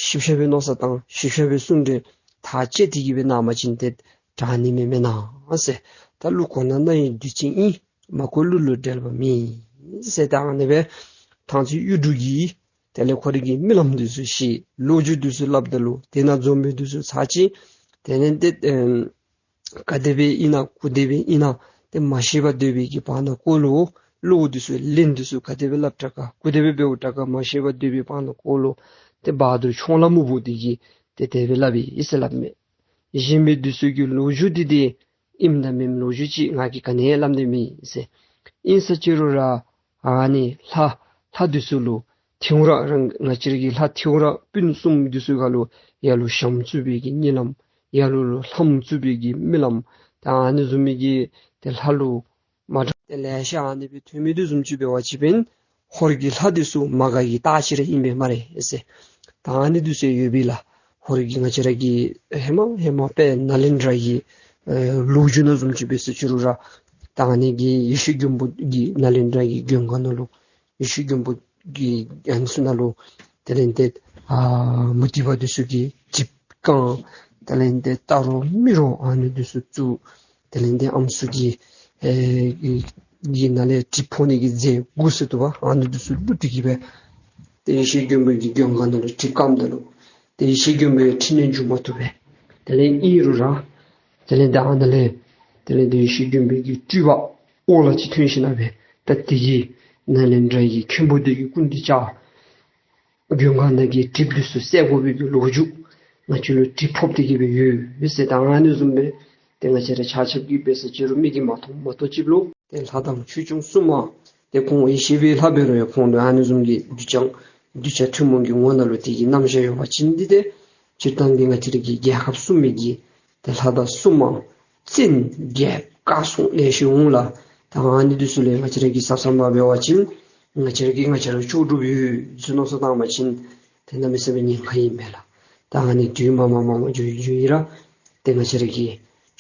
ཞིབ་ཆ་སྦེ་མནོ་བསམ་བཏང་། ཞིབ་ཆ་སྦེ་གསུང་གྲོས་ཐག་བཅད་དེ་གི་སྦེ་གནང་བ་ཅིན་ཏེ་དྲག་ནི་མེད་མེན་ན་ཟེར། ད་གླུ་གོ་ན་རྣ་ཡི་བདུད་རྩི་ཨིན། མ་གོ་གླུ་ལུ་འགྲེལ་པ་མེད་ཟེར། ད་ཨ་ནི་སྦེ་ཐང་རྩེ་གཡུ་འབྲུག་གིས་དེ་ལས་ཁོ་རའི་གི་རྨི་ལམ་འདི་ཚུ་བཤད། ལོ་རྒྱུས་འདི་ཚུ་སླབ་ད་ལུ་དེ་ནང་འཛོམས་མི་འདི་ཚུ་ཚར་ཅིག་དེ་ལས་ཏེ་ཨེམ་ག་དེ་སྦེ་ཨིན་ན་གུ་དེ་སྦེ་ཨིན་ན་ཏེ་མ་ཤེས་པར་སྡོད་པའི་གི་བར་ན་ཀོ་ལུ་གླུ་འདི་ཚུ་ལན་འདི་ཚུ་ག་དེ་སྦེ་སླབ་དྲག་ག་གུ་དེ་སྦེ་འབདཝ་དྲག་ག་མ་ཤེས་པར་སྡོད་པའི་བར་ན་ཀོ་ལུ་ཏེ་བ་དུར་མཆོང་ལ་མུ་བུ་འདི་གིས་ཏེ་དེ་སྦེ་སླབ་ཨིན་ཟེར་སླབ་མས། གཞན་མི་འདི་ཚུ་གི་ལོ་རྒྱུས་འདི་འདི་ཨིནམ་དང་མེནམ་ལོ་རྒྱུས་ཅིག་ང་གིས་ག་ནི་ཡང་སླབ་ནི་མེད་ཟེར། ཨིན་ཟེར་ཅི་རུང་ར་ཨ་ནི་ལྷ་ལྷ་འདི་ཚུ་ལུ་ཐིམ་ར་རང་ང་བཅས་ར་གི་ལྷ་ཐིམ་ར་སྤུན་གསུམ་འདི་ཚུ་ག་ལུ་ཡར་ལུ་ཞྭམོ་བཙུགས་པའི་གི་རྨི་ལམ། ཡར་ལུ་ལུ་ལྷམོ་བཙུགས་པའི་གི་རྨི་ལམ། ད་ཨ་ནི་བཟུམ་མའི་གི་ཏེ་ལྷ་ལུ་མ་འདྲཝ་ཏེ་ལེ་ཤ་ཨ་ནི་སྦེ་ཐོན་མི་འདི་བཟུམ་ཅིག་འབད་བ་ཅིན་ཧོར་གྱི་ལྷ་འདི་ཚུ་མ་དགའ་གི་རྟགས་ཅིག་ར་ཨིན་པས་སྨ་རེ་ཟེར། ད་ཨ་ནི་འདི་ཚུ་ཡོད་པས་ལགས། ཧོར་གྱི་ང་བཅས་ར་གི་ཧེ་མ་ཧེ་མ་དཔལ་ནཱ་ལེནྡྲ་གི་ཨེ་ལོ་རྒྱུས་ནང་བཟུམ་ཅིག་འབད་ཟེར་ཅི་རུང་ར་ད་ཨ་ནི་གི་ཡེ་ཤེས་མགོན་པོ་གི་ནཱ་ལེནྡྲ་གི་མགོན་ཁང་ནང་ལུ་ཡེ་ཤེས་མགོན་པོ་གི་ཨ་ནི་ཚུ་ནང་ལུ་དེ་ལས་ཏེ་ཨ་མུ་སྟེགས་པ་འདི་ཚུ་གིས་གྲིབ་བཀང་། དེ་ལས་ཏེ་རྟ་རོ་མི་རོ་ཨ་ནི་འདི་ཚུ་བཙུགས། དེ་ལས་ཏེ་ཨམ་སྲུ་གི་ཨེ་གི་གི་ནང་ལས་གྲིབ་ཕོག་ནི་གི་རྫས་དགུ་ཟེར་འདུག་པ། ཨ་ནི་འདི་ཚུ་བླུགས་ཏེ་གི་སྦེ་ཏེ་ཡེ་ཤེས་མགོན་པོ་གི་མགོན་ཁང་ནང་ལུ་གྲིབ་བཀངམ་ད་ལུ་ཏེ་ཡེ་ཤེས་མགོན་པོ་ཡང་འཁྲུལ་ནས་འབྱུང་མ་བཏུབ་པས། དེ་ལས་ཨིན་རུང་ར་དེ་ལས་ཏེ་ཨ་ནཱ་ལས་དེ་ལས་ཏེ་ཡེ་ཤེས་མགོན་པོ་གི་སྤྲུལ་པ་ཨོ་ལ་ཅིག་ཐོན་ཞིནམ་ལས་ད་དེ་གིས་ནཱ་ལེནྡྲ་གི་མཁན་པོ་འདི་གི་སྐུ་མདུན་བཅར། མགོན་ཁང་ནང་གི་གྲིབ་འདི་ཚུ་བསལ་དགོ་པའི་གི་ལོ་རྒྱུས་ང་བཅས་ལུ་གྲིབ་ཕོག་སྟེ་གི་སྦེ་ཡོད་ཟེར། ད་ཨ་ནི་བཟུམ་སྦེ་ ཏེ་ང་བཅས་ར་ཆ་ཁྱབ་ཀྱིས་འབད་ས་ཅིག་རུང་མིག་གིས་མ་མཐོང་མ་མཐོང་ཅིག་ལུ་ཏེ་ལྷ་དང་ཆོས་སྐྱོང་སྲུང་མ་ཏེ་ཁོང་ཡེ་ཤེས་པའི་ལྷ་འབད་རུང་ཡང་ཁོང་ལུ་ཨ་ནི་བཟུམ་གྱི་གདུལ་བྱ་གདུལ་བྱ་ཐུན་མོང་གི་ངོ་ནང་ལུ་དེ་གི་རྣམ་གཞག་ཡོད་པ་ཅིན་འདི་ཏེ་སྤྱིར་བཏང་གི་ང་བཅས་ར་གི་རྒྱལ་ཁབ་སྲུང་མི་གི་ཏེ་ལྷ་དང་སྲུང་མ་བཙན་རྒྱལཔོ་བཀའ་སྲུང་ལེ་ཤ་འོང་ལགས། ད་ཨ་ནི་འདི་ཚུ་ལས་ང་བཅས་ར་གིས་གཟབ་གཟབ་མ་འབད་བ་ཅིན་ང་བཅས་ར་གིས་ང་བཅས་ར་ལྕོགས་གྲུབ་ཡོད་ཟེར་མནོ་བསམ་བཏང་བ་ཅིན་ཏེ་གནམ་མེད་ས་མེད་ཉེན་ཁ་ཨིན་མས་ལགས། ད་ཨ་ནི་དུས་མ་མ་མ་མ་འགྱོ་འགྱོ་ཡི་ར་ཏེ་ང་བཅས་ར་གི་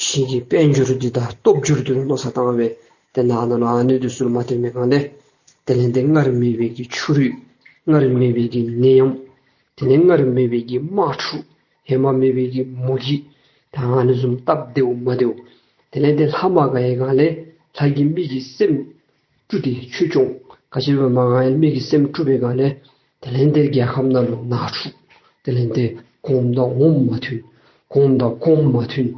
ཕྱི་གི་དཔལ་འབྱོར་འདི་དང་སྟོབས་འབྱོར་འདི་ལུ་མནོ་བསམ་བཏང་སྦེ་ཏེ་ནང་ན་ལུ་ཨ་ནི་འདི་ཚུ་ལུ་མ་བརྟེན་པའི་སྒང་ལས་དེ་ལས་ཏེ་སྔར་མེད་པའི་གི་ཕྱི་རོལ་སྔར་མེད་པའི་གི་ནད་ཡམས་དེ་ལས་སྔར་མེད་པའི་གི་དམག་འཁྲུག་ཧེ་མ་མེད་པའི་གི་མུ་གེ་ད་ཨ་ནི་བཟུམ་སྟབས་བདེཝ་མ་བདེཝ་དེ་ལས་ཏེ་ལྷ་མ་དགའ་བའི་སྒང་ལས་ལྷ་གིས་མི་གི་སེམས་བཀྲུ་སྟེ་ཆོས་སྐྱོང་ག་ཅི་སྦེ་མ་དགའ་ཡང་མི་གི་སེམས་བཀྲུ་བའི་སྒང་ལས་དེ་ལས་ཏེ་རྒྱལ་ཁབ་ནང་ལུ་ནང་འཁྲུག་དེ་ལས་ཏེ་གོངམ་དང་འོགམ་མ་མཐུན། གོངམ་དང་གོངམ་མ་མཐུན།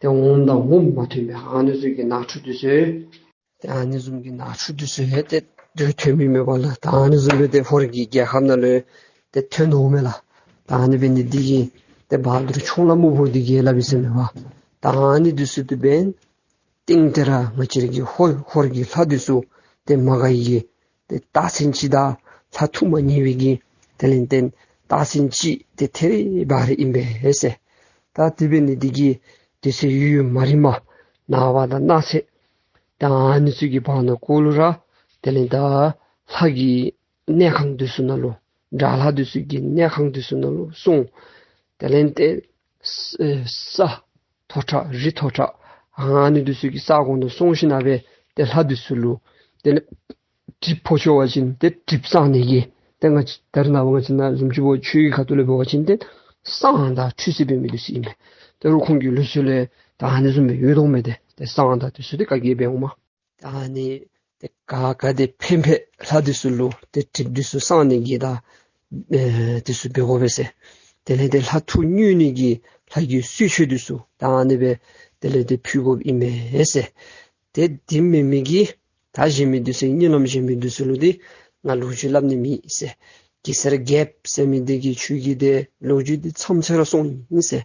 ཏེ་འོགམ་དང་འོགམ་མ་མཐུན་པའི་ཨ་ནི་ཚུ་གི་ནང་འཁྲུག་འདི་ཚུ་ཏེ་ཨ་ནི་བཟུམ་གྱི་ནང་འཁྲུག་འདི་ཚུ་ཡང་ཏེ་དུས་ཐོན་མི་མེད་པ་ལགས། ད་ཨ་ནི་བཟུམ་སྦེ་ཏེ་ཧོར་གྱི་རྒྱལ་ཁབ་ནང་ལུ་ཏེ་ཐོན་དོ་མས་ལགས། ད་ཨ་ནི་འབད་ནི་འདི་གིས་ཏེ་བ་དུར་ཆུང་ལ་མུ་བུར་འདི་གིས་སླབ་ཡི་ཟེར་མས་པ། ད་ཨ་ནི་འདི་ཚུ་དེ་འབདན་ཏེ་ང་བཅས་ར་གི་ཧོར་ཧོར་གྱི་ལྷ་འདི་ཚུ་ཏེ་མ་དགའ་ཡི་གི་ཏེ་རྟགས་མཚན་ཅིག་དང་ལྷ་ཐུགས་མ་མཉེས་པའི་གི་དེ་ལས་ཏེ་རྟགས་མཚན་ཅིག་ཏེ་ཐད་རི་བ་རི་ཨིན་པས་ཟེར། ད་དེ་འབད་ནི་འདི་གིས་དུས་ཚོད་ཡུན་ཡུན་མ་རིངམ་ནངས་པ་དང་གནངས་ཚེ་ད་ཨ་ནི་ཚུ་གི་བར་ན་ཀོ་ལུ་ར་དེ་ལས་ད་ལྷ་གི་གནས་ཁང་འདི་ཚུ་ནང་ལུ་དགྲ་ལྷ་འདི་ཚུ་གི་གནས་ཁང་འདི་ཚུ་ནང་ལུ་སོང་། དེ་ལས་ཏེ་ས་ས་མཐོ་དྲགས་རི་མཐོ་དྲགས་ཨ་ནི་འདི་ཚུ་གི་ས་གོ་ནང་སོང་ཞིནམ་སྦེ་ཏེ་ལྷ་འདི་ཚུ་ལུ་དེ་ལས་གྲིབ་ཕོག་ཆོག་པ་ཅིན་ཏེ་གྲིབ་སངས་ནི་གི་ཏེ་ང་བཅས་ད་རེས་ནངས་པ་ང་བཅས་ནང་བཟུམ་ཅིག་འབད་ཆོས་ཀྱི་ཁ་ཐུག་ལས་འབད་བ་ཅིན་ཏེ་བསང་དང་ཁྲུས་གསོལ་འབད་མི་འདི་ཚུ་ཨིན་མས། ད་རུང་ཁོང་གི་ལུགས་སྲོལ་ལས་ད་ཨ་ནི་བཟུམ་སྦེ་ཡོད་དོ་མས། ཏེ་ཏེ་བསང་དང་འདི་ཚུ་ཏེ་ག་གིས་འབད་འོང་མས། ད་ཨ་ནི་ཏེ་ག་ག་དེ་ཕན་ཕན་ལྷ་འདི་ཚུ་ལུ་ཏེ་གྲིབ་འདི་ཚུ་སངས་ནི་གི་ད་ཨེ་འདི་ཚུ་འབད་དགོ་པས་ཟེར། དེ་ལས་ཏེ་ལྷ་ཐུགས་མཉེས་ནི་གི་ལྷ་གི་གསོལ་མཆོད་འདི་ཚུ་ད་ཨ་ནི་སྦེ་དེ་ལས་ཏེ་ཕུལ་དགོཔ་ཨིན་མས་ཟེར། ཏེ་དེ་མེན་མི་གི་ད་གཞན་མི་འདི་ཚུ་གཉིད་ལམ་གཞན་མི་འདི་ཚུ་ལུ་འདི་ང་ལོ་རྒྱུས་སླབ་ནི་མེད་ཟེར། གེ་སར་རྒྱལཔོ་ཟེར་མི་འདི་གི་ཆོས་ཀྱི་འདི་ལོ་རྒྱུས་འདི་མཚམས་ཚོད་ར་སོང་ཡི་ཟེར།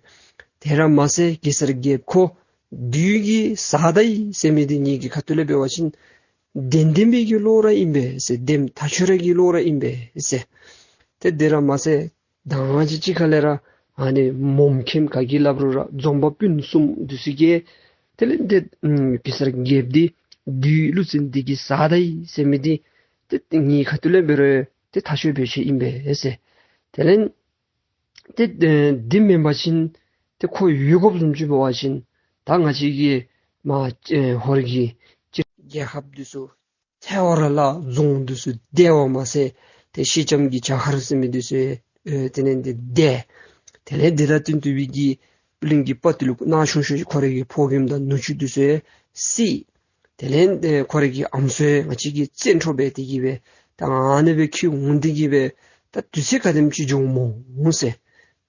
དེ་ར་མ་ཚད་གེ་སར་རྒྱལཔོ་ཁོ་བདུད་ཀྱི་བཟའ་ཟླ་ཨིན་ཟེར་མི་འདི་ངེ་གི་ཁ་ཐུག་ལས་འབད་བ་ཅིན་བདེན་བདེན་པའི་གི་བློ་ར་ཨིན་པས་ཟེར། བདེན་ཐག་ཆོད་ར་གི་བློ་ར་ཨིན་པས་ཟེར། ཏེ་དེ་ར་མ་ཚད་ད་ང་བཅས་ཅིག་ཁ་ལས་ར་ཨ་ནི་མོམ་མཁནམ་ག་གིས་སླབ་རུང་ར་འཛོམས་པ་སྤུན་གསུམ་འདི་ཚུ་གིས་དེ་ལས་ཏེ་ཨམ་གེ་སར་རྒྱལཔོ་འདི་བདུད་ཀླུ་བཙན་འདི་གི་བཟའ་ཟླ་ཨིན་ཟེར་མི་འདི་ཏེ་ཏེ་ངེ་གི་ཁ་ཐུག་ལས་འབད་རུང་ཏེ་ཐག་ཆོད་བེད་སྤྱོད་ཨིན་པས་ཟེར། དེ་ལས་ཏེ་ཨེ་འདི་མེན་པ་ཅིན་ཏེ་ཁོ་ཡོད་དགོཔ་བཟུམ་ཅིག་འབད་བ་ཅིན་ད་ང་བཅས་ཀྱི་མ་ཨེ་ཧོར་གྱི་ཅིག་རྒྱལ་ཁབ་འདི་ཚུ་ཐལ་བར་བརླག། རྫོང་འདི་ཚུ་བརྡལ་བ་མ་ཚད་ཏེ་ཤེལ་ལྕམ་གྱི་བྱ་མཁར་ཟེར་མི་འདི་ཚུ་ཨེ་དེ་ལས་ཏེ་བརྡལ། དེ་ལས་འདི་དང་བསྟུན་ཏེ་སྦེ་གི་གླིང་གི་དཔའ་བརྟུལ་ནང་ཆུང་ཤོས་ཁོ་རའི་གི་ཕོ་རྒནམ་དང་ནུ་གཅུང་འདི་ཚུ་ཡང་བསད། དེ་ལས་ཨེ་ཁོ་རའི་གི་ཨམ་སྲུ་ཡང་ང་བཅས་ཀྱིས་བཙན་འཕྲོག་འབད་དེ་གི་སྦེ་ད་ཨ་ནི་སྦེ་ཁྱིད་འོང་སྟེ་གི་སྦེ་ད་དུས་ཚོད་ག་དེམ་ཅིག་འགྱོ་འོང་སྨོ་ཟེར།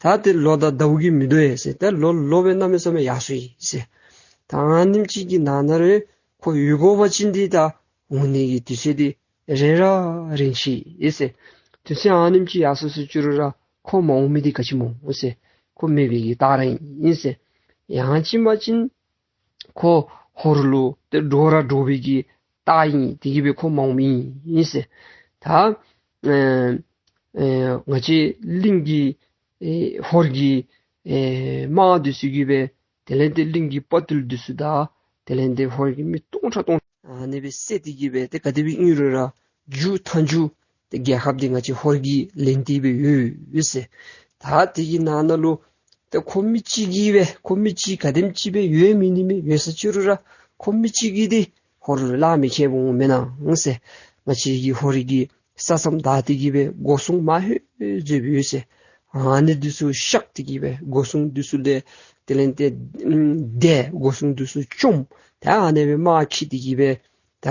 ད་ཏེ་ལོ་དང་ཟླཝ་གིས་མི་དོ་ཡ་ཟེར། ད་ལོ་ལོ་སྦེ་གནམ་མེད་ས་མེད་ཡར་སོ་ཡི་ཟེར། ད་ཨ་ནེམ་ཅིག་གི་ནང་ན་རུང་ཁོ་ཡོད་དགོ་པ་ཅིན་འདི་ད་འོང་ནི་གི་དུས་ཚོད་འདི་རན་ར་རན་ཅི་ཨིན་ཟེར། དུས་ཚོད་ཨ་ནེམ་ཅིག་ཡར་སོ་སོ་ཅི་རུང་ར་ཁོ་མ་འོང་མི་འདི་ག་ཅི་སྨོ་ཟེར། ཁོ་མེད་པའི་གི་རྟགས་ར་ཨིན་ཟེར། ཡང་ཅིན་མ་ཅིན་ཁོ་ཧོར་ལུ་ཏེ་འདྲོག་ར་འདྲོག་པའི་གི་རྟགས་ཨིན། དེ་གིས་སྦེ་ཁོ་མ་འོང་མི་ཨིན་ཟེར། ད་ཨེ་ཨེ་ང་བཅས་གླིང་གི་ཨེ་ཧོར་གྱི་ཨེ་དམག་འདི་ཚུ་གིས་སྦེ་དེ་ལས་ཏེ་གླིང་གི་དཔའ་བརྟུལ་འདི་ཚུ་དང་དེ་ལས་ཏེ་ཧོར་གྱི་མི་སྟོང་ཕྲག་སྟོང་ཕྲག་ཨ་ནི་སྦེ་བསད་དེ་གི་སྦེ་ཏེ་ག་དེ་སྦེ་ཨིན་རུང་ར་མཇུག་མཐའ་མཇུག་ཏེ་རྒྱལ་ཁབ་འདི་ང་བཅས་ཧོར་གྱིས་ལེན་ཏེ་སྦེ་ཡོད་ཟེར། ད་དེ་གི་ནང་ན་ལུ་ཏེ་ཁོ་མི་གཅིག་གིས་སྦེ་ཁོ་མི་གཅིག་ག་དེམ་ཅིག་སྦེ་ཡོད་མི་ནི་མི་ཡོད་ས་ཅི་རུང་ར་ཁོ་མི་གཅིག་གིས་འདི་ཧོར་ལུ་ལཱ་མི་ཁེལ་འོང་མེན་ན་ཟེར། ང་བཅས་ཀྱི་ཧོར་གྱི་ས་མཚམས་བདའ་སྟེ་གི་སྦེ་སྒོ་སྲུང་མ་ལྷོད་མཛདཔ་ཡོད་ཟེར། ཨ་ནི་འདི་ཚུ་གཤག་སྟེ་གི་སྦེ་སྒོ་སྲུང་འདི་ཚུ་ལས་དེ་ལས་ཏེ་ཨམ་སྡེ་སྒོ་སྲུང་འདི་ཚུ་བཅོམ། ད་ཨ་ནི་སྦེ་དམག་འཁྱིད་དེ་གི་སྦེ་ད་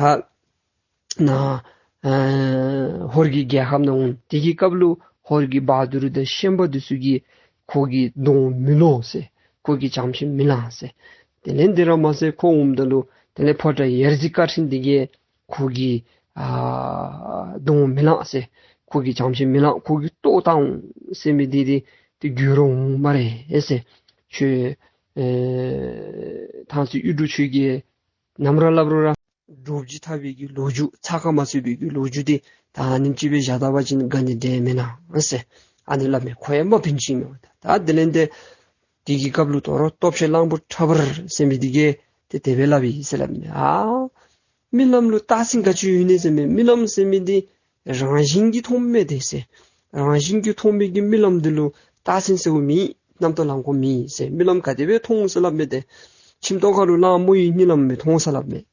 ནཱ་ཨེ་ཧོར་གྱི་རྒྱལ་ཁབ་ནང་འོང་། དེ་གི་སྐབས་ལུ་ཧོར་གྱི་བ་དུར་དང་ཤན་པ་འདི་ཚུ་གིས་ཁོ་གི་གདོང་མི་ལོག་ཟེར། ཁོ་གི་བྱམས་སེམས་མི་ལང་ཟེར། དེ་ལས་འདི་ར་མ་ཚད་ཁོ་འོངམ་ད་ལུ་དེ་ལས་ཕོ་བྲང་ཡ་རྩེ་བཀའ་དྲིན་འདི་གིས་ཁོ་གི་ཨ་གདོང་མི་ལང་ཟེར། ཁོ་གི་བྱམས་སེམས་མི་ལང་། ཁོ་གིས་ལྟོ་བཏང་འོང་ཟེར་མི་འདི་འདི་འདི་འགྱུར་འོང་སྨ་རེ་ཟེར། ཁྱོད་ ཨེ་ཐང་རྩེ་གཡུ་འབྲུག་ཁྱོད་ཀྱིས་ནམ་ར་སླབ་རུང་ར་འདྲོག་བྱེལ་ཐལ་བའི་གི་ལོ་རྒྱུས་ཚ་ཁ་མ་ཚུད་པའི་གི་ལོ་རྒྱུས་འདི་ད་ཨ་ནེམ་ཅིག་སྦེ་བཞག་ད་པ་ཅིན་དགའ་ནི་འདྲས་མེན་ན་ཟེར། ཨ་ནི་སླབ་མས། ཁོ་ཡང་དམག་དཔོན་ཅིག་ཨིན་མས། ད་དེ་ལས་ཏེ་དེ་གི་སྐབས་ལུ་དོ་རུང་སྟོབས་ཆེན་གླང་པོ་ཁྲ་འབར་ཟེར་མི་འདི་གིས་ཏེ་དེ་སྦེ་སླབ་ཨིན་ཟེར་སླབ་མས། ཨ་རྨི་ལམ་ལུ་རྟགས་མཚན་ག་ཅི་ཡོད་ནི་ཟེར་མས། རྨི་ལམ་ཟེར་མི་འདི་རང་བཞིན་གྱིས་མཐོངམ་མས་ཏེ་ཟེར། རང་བཞིན་གྱིས་མཐོང་མི་གི་རྨི་ལམ་འདི་ལུ་རྟགས་མཚན་ཟེརཝ་མེད། རྣམ་རྟོག་ལང་ཁོམ་མེད་ཟེར། རྨི་ལམ་ག་དེ་སྦེ་མཐོང་ཟེར་སླབ་མས་ཏེ། ཁྱིམ་ཐོག་ཁ་ལུ་གླང་མོ་ཡི་གཉིད་ལམ་མི་མཐོང་ཟེར་སླབ་མས།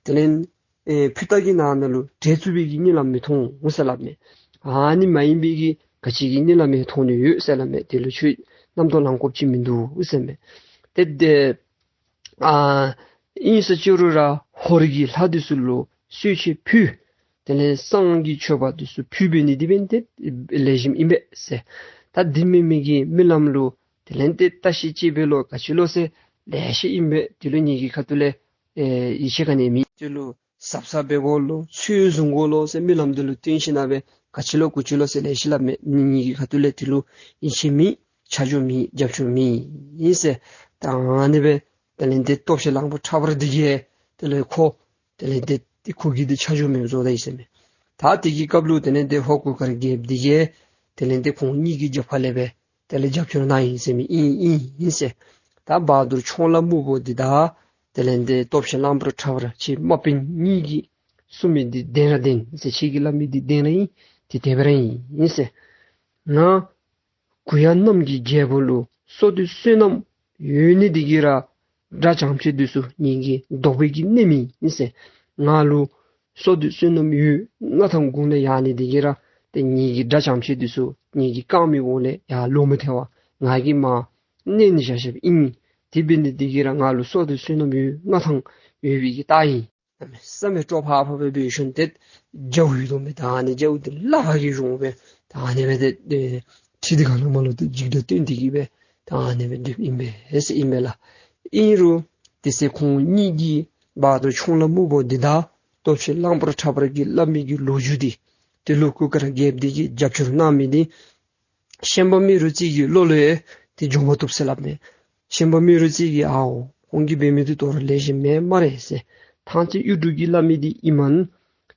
དེ་ལས་ཨེ་ཕུ་ཐག་གི་ནང་ན་ལུ་བྲེ་བཙུགས་པའི་གི་གཉིད་ལམ་མི་མཐོང་ཟེར་སླབ་མས། ཨ་ནི་མ་ཡིན་པའི་གི་ག་ཅི་གི་གཉིད་ལམ་ཡང་མཐོང་ནི་ཡོད་ཟེར་སླབ་མས། དེ་ལུ་ཁྱོད་རྣམ་རྟོག་ལང་ཁོམ་ཅིག་མིན་འདུག་ཟེར་མས། ཏེ་དེ་ཨ་ཨིན་ཟེར་ཅི་རུང་ར་ཧོར་གྱི་ལྷ་འདི་ཚུ་ལུ་གསོལ་ཇ་ཕུལ། དེ་ལས་བསང་གི་མཆོད་པ་འདི་ཚུ་ཕུལ་འབད་ནི་འདི་འབདན་ཏེ་ལེགས་ཤོམ་ཨིན་པས་ཟེར། ད་འདི་མེན་མི་གི་རྨི་ལམ་ལུ་དེ་ལས་ཏེ་བརྟག་ཞིབ་ཅིག་འབད་ལོ། ག་ཅི་ལོ་ཟེར་ལེ་ཤ་ཨིན་པས། དེ་ལུ་ངེ་གི་ཁ་ཐུག་ལས་ཨེ་ཡིད་ཆེས་ག་ནི་མེད། དེ་ལུ་ཟབ་ཟབ་འབད་དགོ་ལོ། ཚུལ་བཟུང་དགོ་ལོ་ཟེར་རྨི་ལམ་འདི་ལུ་བརྟེན་ཞིན་ན་སྦེ་ག་ཅི་ལོ་གུ་ཅི་ལོ་ཟེར་ལེ་ཤ་སླབ་མས། ངེ་གི་ཁ་ཐུག་ལས་དེ་ལུ་ཡིད་ཆེས་མེད། ཆ་འཇོག་མེད། རྒྱབ་སྐྱོར་མེད་ཨིན་ཟེར། ད་ཨ་ནི་སྦེ་དེ་ལས་ཏེ་སྟོབས་ཆེན་གླང་པོ་ཁྲ་འབར་འདི་གིས་དེ་ལས་ཁོ་དེ་ལས་ཏེ་ཁོ་གིས་ཏེ་ཆ་འཇོག་མེདཔ་བཟོ་ད་ཡི་ཟེར་མས། ད་དེ་གི་སྐབས་ལུ་དེ་ལས་ཏེ་ཧོར་གུར་དཀར་རྒྱལཔོ་འདི་གིས་དེ་ལས་ཏེ་ཁོང་གཉིས་ཀྱི་རྒྱབ་ཁ་ལས་སྦེ་དེ་ལས་རྒྱབ་སྐྱོར་གནང་ཡི་ཟེར་མས། ཨིན་ཨིན་ཨིན་ཟེར། ད་བ་དུར་ཁྱུང་ལྷ་སྨུག་པོ་འདི་དང་དེ་ལས་ཏེ་སྟོབས་ཆེན་གླང་པོ་ཁྲ་འབར་ཁྱེད་དམག་དཔོན་གཉིས་ཀྱིས་གསུང་མི་འདི་བདེན་ར་བདེན་ཟེར། ཁྱེད་ཀྱིས་སླབ་མི་འདི་བདེན་ར་ཨིན། དེ་དེ་སྦེ་ར་ཨིན་ཨིན་ཟེར། ང་གུ་ཡངས་གནམ་གྱི་རྒྱལ་པོ་ལུ་སོ་ཏི་བསོད་ནམས་ཡོད་ནི་འདི་གིས་ར་དགྲ་བྱམས་ཆེ་འདི་ཚུ་ངེ་གི་བཟློག་པའི་གི་གནས་མེད་ཨིན་ཟེར། ང་ལུ་སོ་ཏི་བསོད་ནམས་ཡོད། མངའ་ཐང་དགུང་ལས་ཡར་ནི་འདི་གིས་ར་ཏེ་ངེ་གི་དགྲ་བྱམས་ཆེ་འདི་ཚུ་ངེ་གི་རྐངམ་གི་འོག་ལས་ཡར་ལོག་མི་ཐལ་བར་ང་གིས་མར་གནས་ནི་བཞག་བཞགཔ་ཨིན། དེ་འབད་ནི་འདི་གིས་ར་ང་ལུ་སོ་ཏི་བསོད་ནམས་ཡོད། མངའ་ཐང་ཡོད་པའི་གི་རྟགས་ཨིན། གནམ་མེད་ས་མེད་སྤྲོ་ཕག་ཕག་སྦེ་འབད་ཞིནམ་ཏེ་རྒྱབ་ཡོད་དོ་མས། ད་ཨ་ནི་རྒྱབ་འདི་ལ་ཕར་གི་གཞུང་སྦེ་ད་ཨ་ནི་སྦེ་ཏེ་ཁྲི་འདི་ག་ལུ་མ་ལུ་ཏེ་འཇིགས་སྒྲ་སྟོན་ཏེ་གི་སྦེ་ད་ཨ་ནི་སྦེ་སྡོདཔ་ཨིན་པས་ཟེར་ཨིན་པས་ལགས། ཨིན་རུང་དེ་ཚེ་ཁོང་གཉིས་ཀྱིས་བ་དུར་ཁྱུང་ལྷ་སྨུག་པོ་འདི་དང་སྟོབས་ཆེན་གླང་པོ་ཁྲ་འབར་གྱིས་སླབ་མི་གི་ལོ་རྒྱུས་འདི་དེ་ལུ་གུར་དཀར་རྒྱལཔོ་འདི་གིས་རྒྱབ་སྐྱོར་གནང་མི་འདི་ཤན་པ་རྨེ་རུ་རྩེ་གི་བློ་ལུ་ཡང་ཏེ་འཇོག་མ་བཏུབ་ཟེར་སླབ་མས། ཤན་པ་རྨེ་རུ་རྩེ་གིས་ཨའོ་ཁོང་གིས་འབད་མི་འདི་དོ་རུང་ལེགས་ཤོམ་མེད་སྨ་རེ་ཟེར། ཐང་རྩེ་གཡུ་འབྲུག་གིས་སླབ་མི་འདི་ཨིནམ་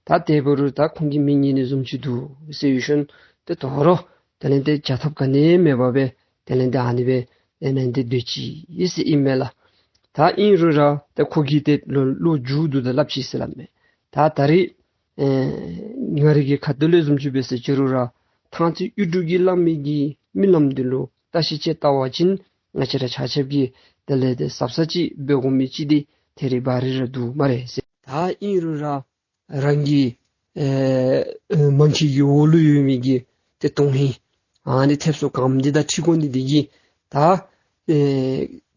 ད་དེ་འབད་རུང་ད་ཁོང་གིས་མི་ཉན་ནི་བཟུམ་ཅིག་འདུག་ཟེར་ཞིནམ་ཏེ་དོ་རུང་དེ་ལས་ཏེ་བྱ་ཐབས་ག་ནི་མེད་པར་སྦེ་དེ་ལས་ཏེ་ཨ་ནི་སྦེ་ཨེ་ནཱ་ཏེ་སྡོད་ཅི་ཟེར་ཨིན་མས་ལགས། ད་ཨིན་རུང་ར་ཏེ་ཁོ་གིས་ཏེ་ལོ་ལོ་རྒྱུས་འདི་ད་སླབ་ཅི་ཟེར་སླབ་མས། ད་ད་རེས་ཨེ་ང་རའི་གི་ཁ་ཐུག་ལས་བཟུམ་ཅིག་འབད་ཟེར་ཅི་རུང་ར་ཐང་རྩེ་གཡུ་འབྲུག་གིས་སླབ་མི་གི་རྨི་ལམ་འདི་ལུ་བརྟག་ཞིབ་ཅིག་བལྟ་བ་ཅིན་ང་བཅས་ར་ཆ་ཁྱབ་ཀྱིས་དེ་ལས་ཏེ་ཟབ་ཟབ་ཅིག་འབད་དགོ་མི་ཅིག་འདི་ཐད་རི་བ་རི་ར་འདུག་སྨ་རེ་ཟེར། ད་ཨིན་རུང་ར་རང་གི་ཨེ་ཨེ་མ་མཁལ་གྱི་འོག་ལུ་ཡོད་མི་གི་ཏེ་དོན་ཧིང་ཨ་ནི་ཐེབས་སོ་གམ་འདི་དང་འཁྲིལ་དགོ་ནི་འདི་གིས་ད་ཨེ་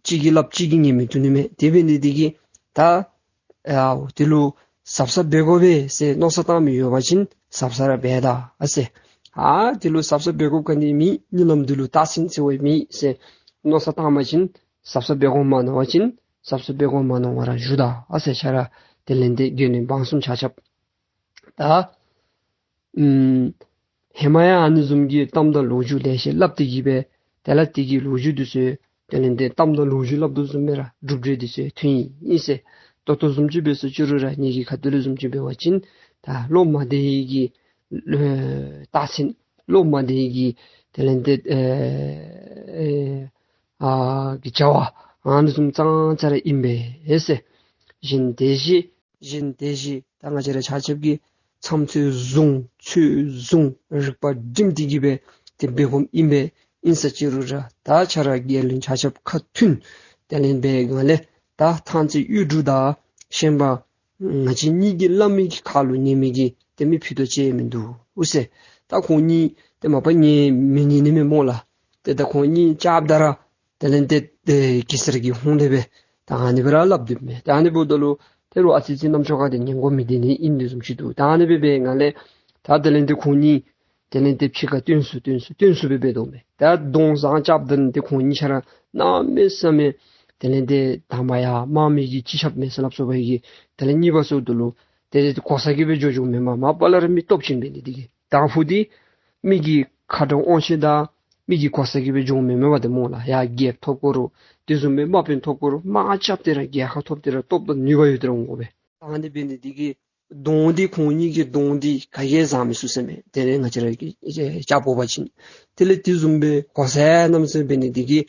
གཅིག་གིས་སླབ་གཅིག་གིས་ཉན་མི་བཏུབ་ནི་མས། དེ་འབད་ནི་འདི་གིས་ད་ཨའོ་དེ་ལུ་ཟབ་ཟབ་འབད་དགོ་པས་ཟེར་མནོ་བསམ་བཏང་མི་ཡོད་པ་ཅིན་ཟབ་ཟབ་ར་འབད་ད་ཨ་ཟེར། ཨ་དེ་ལུ་ཟབ་ཟབ་འབད་དགོཔ་ག་ནི་མེད། རྨི་ལམ་འདི་ལུ་རྟགས་མཚན་ཟེར་བ་མེད་ཟེར་མནོ་བསམ་བཏང་པ་ཅིན་ཟབ་ཟབ་འབད་དགོ་མ་མནོ་བ་ཅིན་ཟབ་ཟབ་འབད་དགོ་མ་མནོ་བར་བཞུགས་ད་ཨ་ཟེར། ཁྱེད་ར་དེ་ལས་ཏེ་དགེ་འདུན་འབངས་གསུམ་ཆ་ཁྱབ་ད་ཨུམ་ཧེ་མ་ཡང་ཨ་ནི་བཟུམ་གྱི་གཏམ་དང་ལོ་རྒྱུས་ལེ་ཤ་སླབ་སྟེ་གི་སྦེ་དེ་ལས་དེ་གི་ལོ་རྒྱུས་འདི་ཚུ་དེ་ལས་ཏེ་གཏམ་དང་ལོ་རྒྱུས་སླབ་དོ་བཟུམ་སྦེ་ར་གྲུབ་འབྲས་འདི་ཚུ་ཐོན་ཡི་ཟེར། ད་ལྟོ་བཟུམ་ཅིག་འབད་ཟེར་ཅི་རུང་ར་ངེ་གི་ཁ་ཐུག་ལས་བཟུམ་ཅིག་འབད་བ་ཅིན་ད་བློ་མ་བདེ་གི་ཨེ་རྟགས་མཚན་བློ་མ་བདེ་གི་དེ་ལས་ཏེ་ཨེ་ཨེ་ཨ་གི་བྱ་བ་ཨ་ནི་བཟུམ་ཙང་ཙ་ར་ཨིན་པས་ཟེར། གཞན་དེ་བཞིན་གཞན་དེ་བཞིན་ད་ང་བཅས་ར་ཆ་ཁྱབ་ཀྱིས་མཚམས་ཚོད་བཟུང་ཚོད་བཟུང་རིག་པ་བསྒྲིམས་ཏེ་གི་སྦེ་དེ་འབད་དགོཔ་ཨིན་པས། ཨིན་ཟེར་ཅི་རུང་ར་ད་ཁྱེད་ར་རྒྱལ་བློན་ཆ་ཁྱབ་ཁ་མཐུན་དེ་ལས་འབད་སྒང་ལས་ད་ཐང་རྩེ་གཡུ་འབྲུག་དང་ཤན་པ་ང་བཅས་གཉིས་ཀྱིས་སླབ་མི་གི་ཁ་ལུ་ཉན་མི་གི་དེ་མི་ཕུད་རྡོག་ཅིག་མིན་འདུག་ཟེར། ད་ཁོང་གཉིས་དེ་མ་པ་ཉན་མི་ཉན་ནི་མས་སྨོ་ལགས། ཏེ་ད་ཁོང་གཉིས་རྐྱབ་ད་ར་དེ་ལས་ཏེ་ཏེ་གེ་སར་གྱི་ཧོངས་ལས་སྦེ་ད་ཨ་ནི་སྦེ་ར་སླབ་སྡོདཔ་མས། ད་ཨ་ནི་འབདཝ་ད་ལུ་ཏེ་རུང་ཨ་ཙི་ཙི་རྣམ་ཅོ་ཁ་འདི་ཉན་དགོ་མི་འདི་ནི་ཨིན་དོ་བཟུམ་ཅིག་འདུག། ད་ཨ་ནི་སྦེ་འབད་སྒང་ལས་ད་དེ་ལས་ཏེ་ཁོང་གཉིས་དེ་ལས་ཏེ་ཕྱི་ཁར་བཏོན་སོང་བཏོན་སོང་བཏོན་སོང་སྦེ་འབད་དོ་མས། ད་གདོང་བཟང་རྐྱབ་ད་ནི་ཏེ་ཁོང་གཉིས་ཆ་ར་གནམ་མེད་ས་མེད་དེ་ལས་ཏེ་དང་པ་ཡར་དམག་མི་གིས་ཅི་རྐྱབ་མས་ཟེར་སླབ་སོང་བའི་གི་དེ་ལས་གཉིས་པ་སོངམ་ད་ལུ་ཏེ་གོ་ས་གིས་སྦེ་འགྱོ་འགྱོཝ་མེན་པར་མ་པ་ལས་ར་མི་སྟོབས་ཅན་འབད་ནི་འདི་གིས་དང་ཕུ་འདི་མི་གི་ཁ་དྲག་དབང་ཤེད་དང་ མི་གི་གོ་ས་གིས་སྦེ་འགྱོ་མི་མེན་པ་ཏེ་སྨོ་ལགས། ཡར་རྒྱལཔོ་ཐོབ་དགོ་རུང་དེ་བཟུམ་སྦེ་དམག་དཔོན་ཐོབ་དགོ་རུང་དམག་རྐྱབ་སྟེ་ར་རྒྱལ་ཁ་ཐོབ་སྟེ་ར་སྟོབས་དང་ནུས་པ་ཡོད་དེ་ར་འོང་དགོ་པས། ད་ཨ་ནི་འབད་ནི་འདི་གིས་གདོང་འདི་ཁོང་གཉིས་ཀྱི་གདོང་འདི་ག་གིས་བཟང་མི་ཚུགས་ཟེར་མས། དེ་ལས་ང་བཅས་ར་གིས་ཅ་བོ་བ་ཅིན་དེ་ལས་དེ་བཟུམ་སྦེ་གོ་ས་ཡང་གནམ་མེད་ས་མེད་འབད་ནི་འདི་གིས་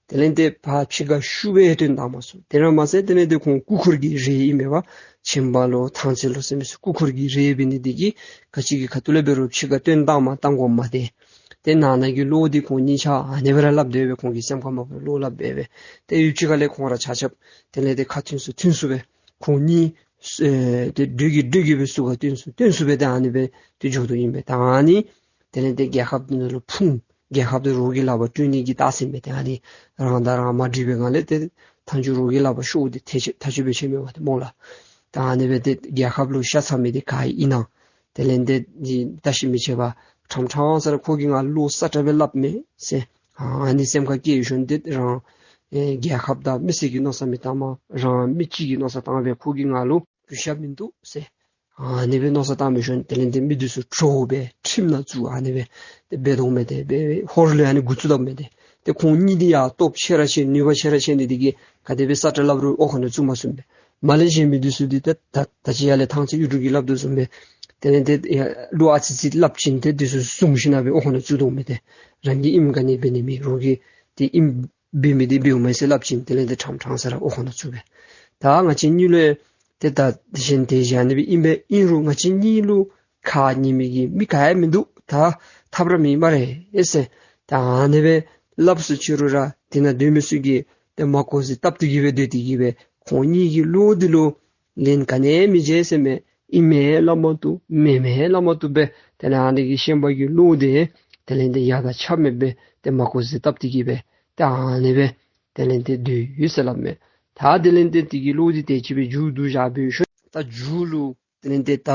དེ་ལས་ཏེ་ཕར་ཕྱི་ཁར་ཤུགས་སྦེ་བཏོན་བཏང་མ་ཚུགས། དེ་ར་མ་ཚད་དེ་ལས་ཏེ་ཁོང་སྐུ་འཁོར་གྱི་རས་ཨིན་མས་པ། ཆེན་པ་ལོ་ཐང་རྩེ་ལོ་ཟེར་མི་ཚུ་སྐུ་འཁོར་གྱི་རས་འབད་ནི་འདི་གིས་ག་ཅི་གི་ཁ་ཐུག་ལས་འབད་རུང་ཕྱི་ཁར་བཏོན་བཏང་མ་བཏང་དགོ་མ་སྟེར། ཏེ་ནང་ན་གི་བློ་འདི་ཁོང་གཉིས་ཆ་ཨ་ནི་སྦེ་ར་སླབ་སྡོད་པས། ཁོང་གི་སེམས་ཁར་མ་བབ་བློ་སླབ་སྦེ་སྦེ་ཏེ་ཡུལ་ཕྱི་ཁ་ལས་ཁོང་ར་ཆ་ཁྱབ་དེ་ལས་ཏེ་ཁ་མཐུན་སུ་མཐུན་སུ་སྦེ་ཁོང་གཉིས་ཨེ་ཏེ་འགྲོས་ཀྱིས་འགྲོས་ཀྱིས་སྦེ་ཟུར་ཁར་བཏོན་སུ་བཏོན་སུ་སྦེ་ཏེ་ཨ་ནི་སྦེ་ཏེ་འགྱོ་དོ་ཨིན་པས། ད་ཨ་ནི་དེ་ལས་ཏེ་རྒྱལ་ཁབ་འདི་ནང་ལུ་ཕུང་རྒྱལ་ཁབ་འདི་རོགས་ཀྱི་ལག་པར་སྤྲོད་ནི་གི་རྟགས་མཚན་མས། ཏེ་ཨ་ནི་རང་དང་རང་མ་འགྲིག་པའི་སྒང་ལས་ཏེ་མཐའ་མཇུག་རོགས་ཀྱི་ལག་པར་ཤོར་ཏེ་ཐལ་ཆད་ཐལ་ཆད་སྦེ་ཆད་མི་འོང་པ་ཏེ་སྨོ་ལགས། ད་ཨ་ནི་སྦེ་ཏེ་རྒྱལ་ཁབ་ལུ་ཤ་ཚ་མི་འདི་ག་ཨིན་ན། དེ་ལས་ཏེ་འདི་བརྟག་ཞིབ་མི་བྱེད་པར་ཕྲང་ཕྲང་ས་ར་ཁོ་གིས་ང་ལུ་ས་ཁྲ་སྦེ་སླབ་མས་ཟེར། ཨ་ནི་སེམས་ཁར་སྐྱེས་ཞིནམ་ཏེ་རང་ཨེ་རྒྱལ་ཁབ་དང་མི་སེར་གྱི་མནོ་བསམ་མི་བཏང་མ་རང་མི་གཅིག་གི་མནོ་བསམ་བཏང་སྦེ་ཁོ་གིས་ང་ལུ་གུས་ཞབས་མིན་འདུག་ཟེར། ཨ་ནི་སྦེ་མནོ་བསམ་བཏང་མི་ཞིནམ་དེ་ལས་ཏེ་མི་འདི་ཚུ་དྲོ་སྦེ་ཁྲིམས་ནང་བཙུགས་ཨ་ནི་སྦེ་ཏེ་འབད་དོ་མས། ཏེ་སྦེ་ཧོར་ལུ་ཨ་ནི་འགོ་བཙུགས་དོ་མས། ཏེ་ཏེ་ཁོང་གཉིས་འདི་ཡང་སྟོབས་ཆེ་ར་ཆེ་ནུས་པ་ཆེ་ར་ཆེ་ནི་འདི་གིས་ག་དེ་སྦེ་ས་ཁྲ་སླབ་རུང་འོག་ཁང་ནང་བཙུགས་མ་ཚུགས་པས། མར་ལས་གཞན་མི་འདི་ཚུ་འདི་ཏེ་ད་ད་ཅི་ཡར་ལས་ཐང་རྩེ་གཡུ་འབྲུག་གིས་སླབ་དོ་བཟུམ་སྦེ་དེ་ལས་ཏེ་ཡ་གླུ་ཨ་ཙི་ཙི་སླབ་ཞིནམ་ཏེ་འདི་ཚུ་བཟུང་ཞིནམ་སྦེ་འོག་ཁང་ནང་བཙུགས་དོ་མས། ཏེ་རང་གི་ཨིནམ་ག་ནི་འབད་ནི་མེད། རོགས་ཀྱི་ཏེ་ཨིནམ་འབད་མི་འདི་འབདཝ་མས་ཟེར་སླབ་ཞིནམ་དེ་ལས་ཏེ་ཕྲང་ཕྲང་ས་ར་འོག་ཁང་ནང་བཙུགས་པས། ད་ང་བཅས་གཉིས་ལུ་ཏེ་ད་དེ་བཞིན་དེ་བཞིན་ཨ་ནི་སྦེ་ཨིན་པས། ཨིན་རུང་ང་བཅས་གཉིས་ལུ་ཁ་ཉན་མི་གི་མི་ག་ཡང་མིན་འདུག། ད་ཐབས་ར་མེད་སྨ་རེ་ཨེ་ཟེར། ད་ཨ་ནི་སྦེ་སླབ་སུ་ཅི་རུང་ར་དེ་ནང་སྡོད་མི་ཚུ་གིས་ཏེ་མ་གོ་ཟེར་བཏབ་སྟེ་གིས་སྦེ་སྡོད་དེ་གིས་སྦེ་ཁོང་གཉིས་ཀྱི་བློ་འདི་ལུ་ལན་ག་ནི་མི་འཇལ་ཟེར་མས། ཨིན་མས་སླབ་མ་བཏུབ་མེན་མས་སླབ་མ་བཏུབ་སྦེ་དེ་ལས་ཨ་ནི་གི་ཤན་པ་གི་བློ་འདི་དེ་ལས་ཏེ་ཡ་དང་ཆ་མེད་སྦེ་ཏེ་མ་གོ་ཟེར་བཏབ་སྟེ་གིས་སྦེ་ཏེ་ཨ་ནི་སྦེ་དེ་ལས་ཏེ་སྡོད་ཡོད་ཟེར་སླབ་མས། ད་དེ་ལས་ཏེ་དེ་གི་བློ་འདི་དེ་ཅིག་སྦེ་མཇུག་བསྡུ་བཞག་པའི་ཤུལ་ད་མཇུག་ལུ་དེ་ལས་ཏེ་ད་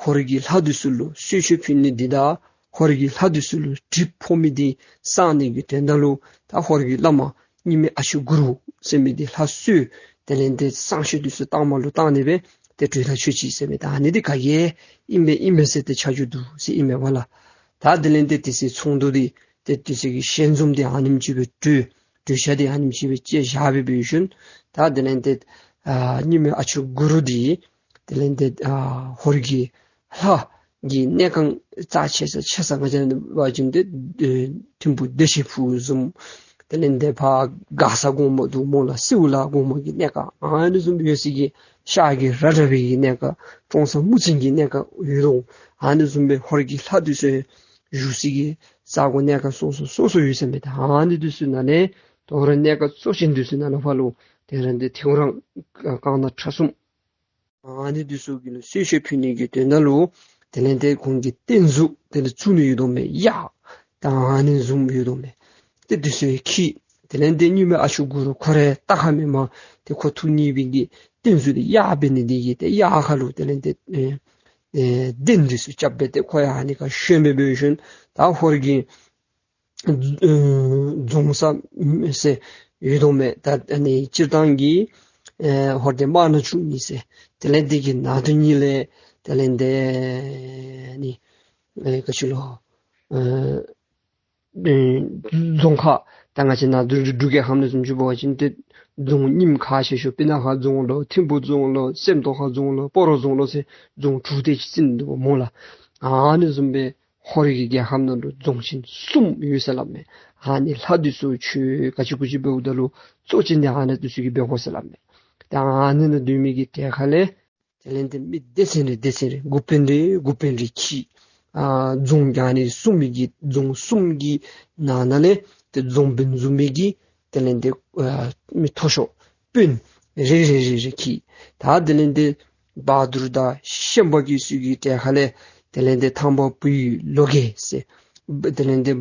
ཧོར་གྱི་ལྷ་འདི་ཚུ་ལུ་གསོལ་མཆོད་ཕུལ་ནི་འདི་དང་ཧོར་གྱི་ལྷ་འདི་ཚུ་ལུ་གྲིབ་ཕོག་མི་འདི་སངས་ནི་གི་དོན་དག་ལུ་ད་ཧོར་གྱི་བླ་མ་གཉིས་མེད་ཨ་ཆུ་གུ་རུ་ཟེར་མི་འདི་ལྷ་གསོལ། དེ་ལས་ཏེ་བསང་མཆོད་འདི་ཚུ་བཏང་མ་ལུ་བཏང་ནི་སྦེ་ཏེ་གྲོས་ཐག་ཆོད་ཅི་ཟེར་མས། ད་ཨ་ནི་འདི་ག་གིས་ཨིན་པས་ཨིན་མས་ཟེར་ཏེ་ཆ་འཇོག་འདུག་ཟེར་ཨིན་མས་པ་ལགས། ད་དེ་ལས་ཏེ་དེ་ཚེ་ཚོགས་འདུ་འདི་ཏེ་དེ་ཚེ་གི་ཞལ་འཛོམས་འདི་ཨ་ནེམ་ཅིག་སྦེ་གྲོས་གྲོས་ཆོད་འདི་ཨ་ནེམ་ཅིག་སྦེ་བཅད་བཞག་པའི་བའི་ཤུལ་ད་དེ་ལས་ཏེ་ཨ་གཉིས་མེད་ཨ་ཆུ་གུ་རུ་འདི་དེ་ལས་ཏེ་ཨ་ཧོར་གྱི་ལྷ་གི་གནས་ཁང་རྩ་ཆེ་ས་ཆེ་ས་ང་བཅས་འབད་བ་ཅིན་ཏེ་ཨེ་ཐིམ་ཕུག་བདེ་ཆེན་ཕུག་བཟུམ་དེ་ལས་ཏེ་ཕར་མགར་ས་གོང་མ་འདུག་སྨོ་ལགས། སེའུ་ལ་གོང་མ་གི་གནས་ཁང་ཨ་ནི་བཟུམ་སྦེ་ཡོད་ས་གི་ཤར་གྱི་ར་དྲག་པའི་གི་གནས་ཁང་ཀྲོང་གསར་མུ་ཙིང་གི་གནས་ཁང་ཡོད་དོ། ཨ་ནི་བཟུམ་སྦེ་ཧོར་གྱི་ལྷ་འདི་ཚུ་བཞུགས་ས་གི་ས་གོ་གནས་ཁང་སོ་སོ་སོ་སོ་ཡོད་ཟེར་མས། ད་ཨ་ནི་འདི་ཚུ་ནང་ལས་དོ་རུང་གནས་ཁང་གཙོ་ཆེན་འདི་ཚུ་ནང་ལས་ཕར་ལུ་དེ་ར་འདི་ཐེའུ་རང་རྐང་ཐང་ཁྲ་གསུམ་ཨ་ནི་འདི་ཚུ་གི་ལུ་གསོལ་མཆོད་ཕུལ་ནི་གི་དོན་དག་ལུ་དེ་ལས་ཏེ་ཁོང་གི་རྟེན་གཟུགས་དེ་ལས་བཙུགས་ནི་ཡོད་དོ་མས། གཡག་ད་ཨ་ནི་བཟུམ་ཡོད་དོ་མས། ཏེ་འདི་ཚུ་ཡང་འཁྱིད། དེ་ལས་ཏེ་གཉིས་མེད་ཨ་ཆུ་གུ་རུ་ཁོ་རའི་རྟ་ཁར་མེན་པར་ཏེ་ཁོ་ཐུགས་མཉེས་པའི་གི་རྟེན་གཟུགས་འདི་གཡག་འབད་ནི་འདི་གིས་ཏེ་གཡག་ཁ་ལུ་དེ་ལས་ཏེ་ཨེ་ཨེ་གདན་འདི་ཚུ་རྐྱབ་སྦེ་ཏེ་ཁོ་ཡང་ཨ་ནི་ཁར་བཞུགས་མི་འབད་བའི་ཤུལ་ད་ཧོར་གྱི་ཨེ་རྫོང་ས་ཟེར་ཡོད་དོ་མས། ད་ཨ་ནི་སྤྱིར་བཏང་གི་ཨེ་ཧོར་དེ་དམག་སྣ་བཅུ་གཉིས་ཟེར་དེ་ལས་འདི་གི་ནང་དོན་གཉིས་ལས་དེ་ལས་ཏེ་ཨ་ནི་ཨེ་ག་ཅི་ལོ་ཨེ་ཨེ་རྫོང་ཁག་ད་ང་བཅས་ནཱ་འབྲུག་འབྲུག་རྒྱལ་ཁབ་ནང་བཟུམ་ཅིག་འབད་བ་ཅིན་ཏེ་རྫོང་རྙིངམ་ཁག་ཆེ་ཤོས་སྤུ་ན་ཁ་རྫོང་ལོ་ཐིམ་ཕུ་རྫོང་ལོ་སེམས་རྟོགས་ཁ་རྫོང་ལོ་སྤ་རོ་རྫོང་ལོ་ཟེར་རྫོང་དྲུག་དེ་ཅིག་ཟེར་འདུག་སྨོ་ལགས། ཨ་ནི་བཟུམ་སྦེ་ཧོར་གྱི་རྒྱལ་ཁབ་ནང་ལུ་རྫོང་ཆེན་གསུམ་ཡོད་ཟེར་སླབ་མས། ཨ་ནི་ལྷ་འདི་ཚུ་ཆོས་ག་ཅི་གུ་ཅི་འབདཝ་ད་ལུ་གཙོ་ཆེན་འདི་ཨ་ནི་འདི་ཚུ་གིས་འབད་དགོ་ཟེར་སླབ་མས། ད་ཨ་ནི་ནང་སྡོད་མི་གི་གྲལ་ཁ་ལས་དེ་ལས་ཏེ་མི་སྡེ་ཚན་རེ་སྡེ་ཚན་རེ་འགོ་དཔོན་རེ་འགོ་དཔོན་རེ་འཁྱིད། ཨ་རྫོང་གི་ཨ་ནི་སྲུང་མི་གི་རྫོང་གསུམ་གྱི་ནང་ན་ལས་ཏེ་རྫོང་དཔོན་བཟུམ་མི་གི་དེ་ལས་ཏེ་ཨ་མི་མཐོ་ཤོས་དཔོན་རེ་རེ་རེ་རེ་འཁྱིད། ད་དེ་ལས་ཏེ་བ་དུར་དང་ཤན་པ་གི་ཚུ་གི་གྲལ་ཁ་ལས་དེ་ལས་ཏེ་ཐང་པ་བུ་ཡི་ལོ་རྒས་ཟེར་དེ་ལས་ཏེ་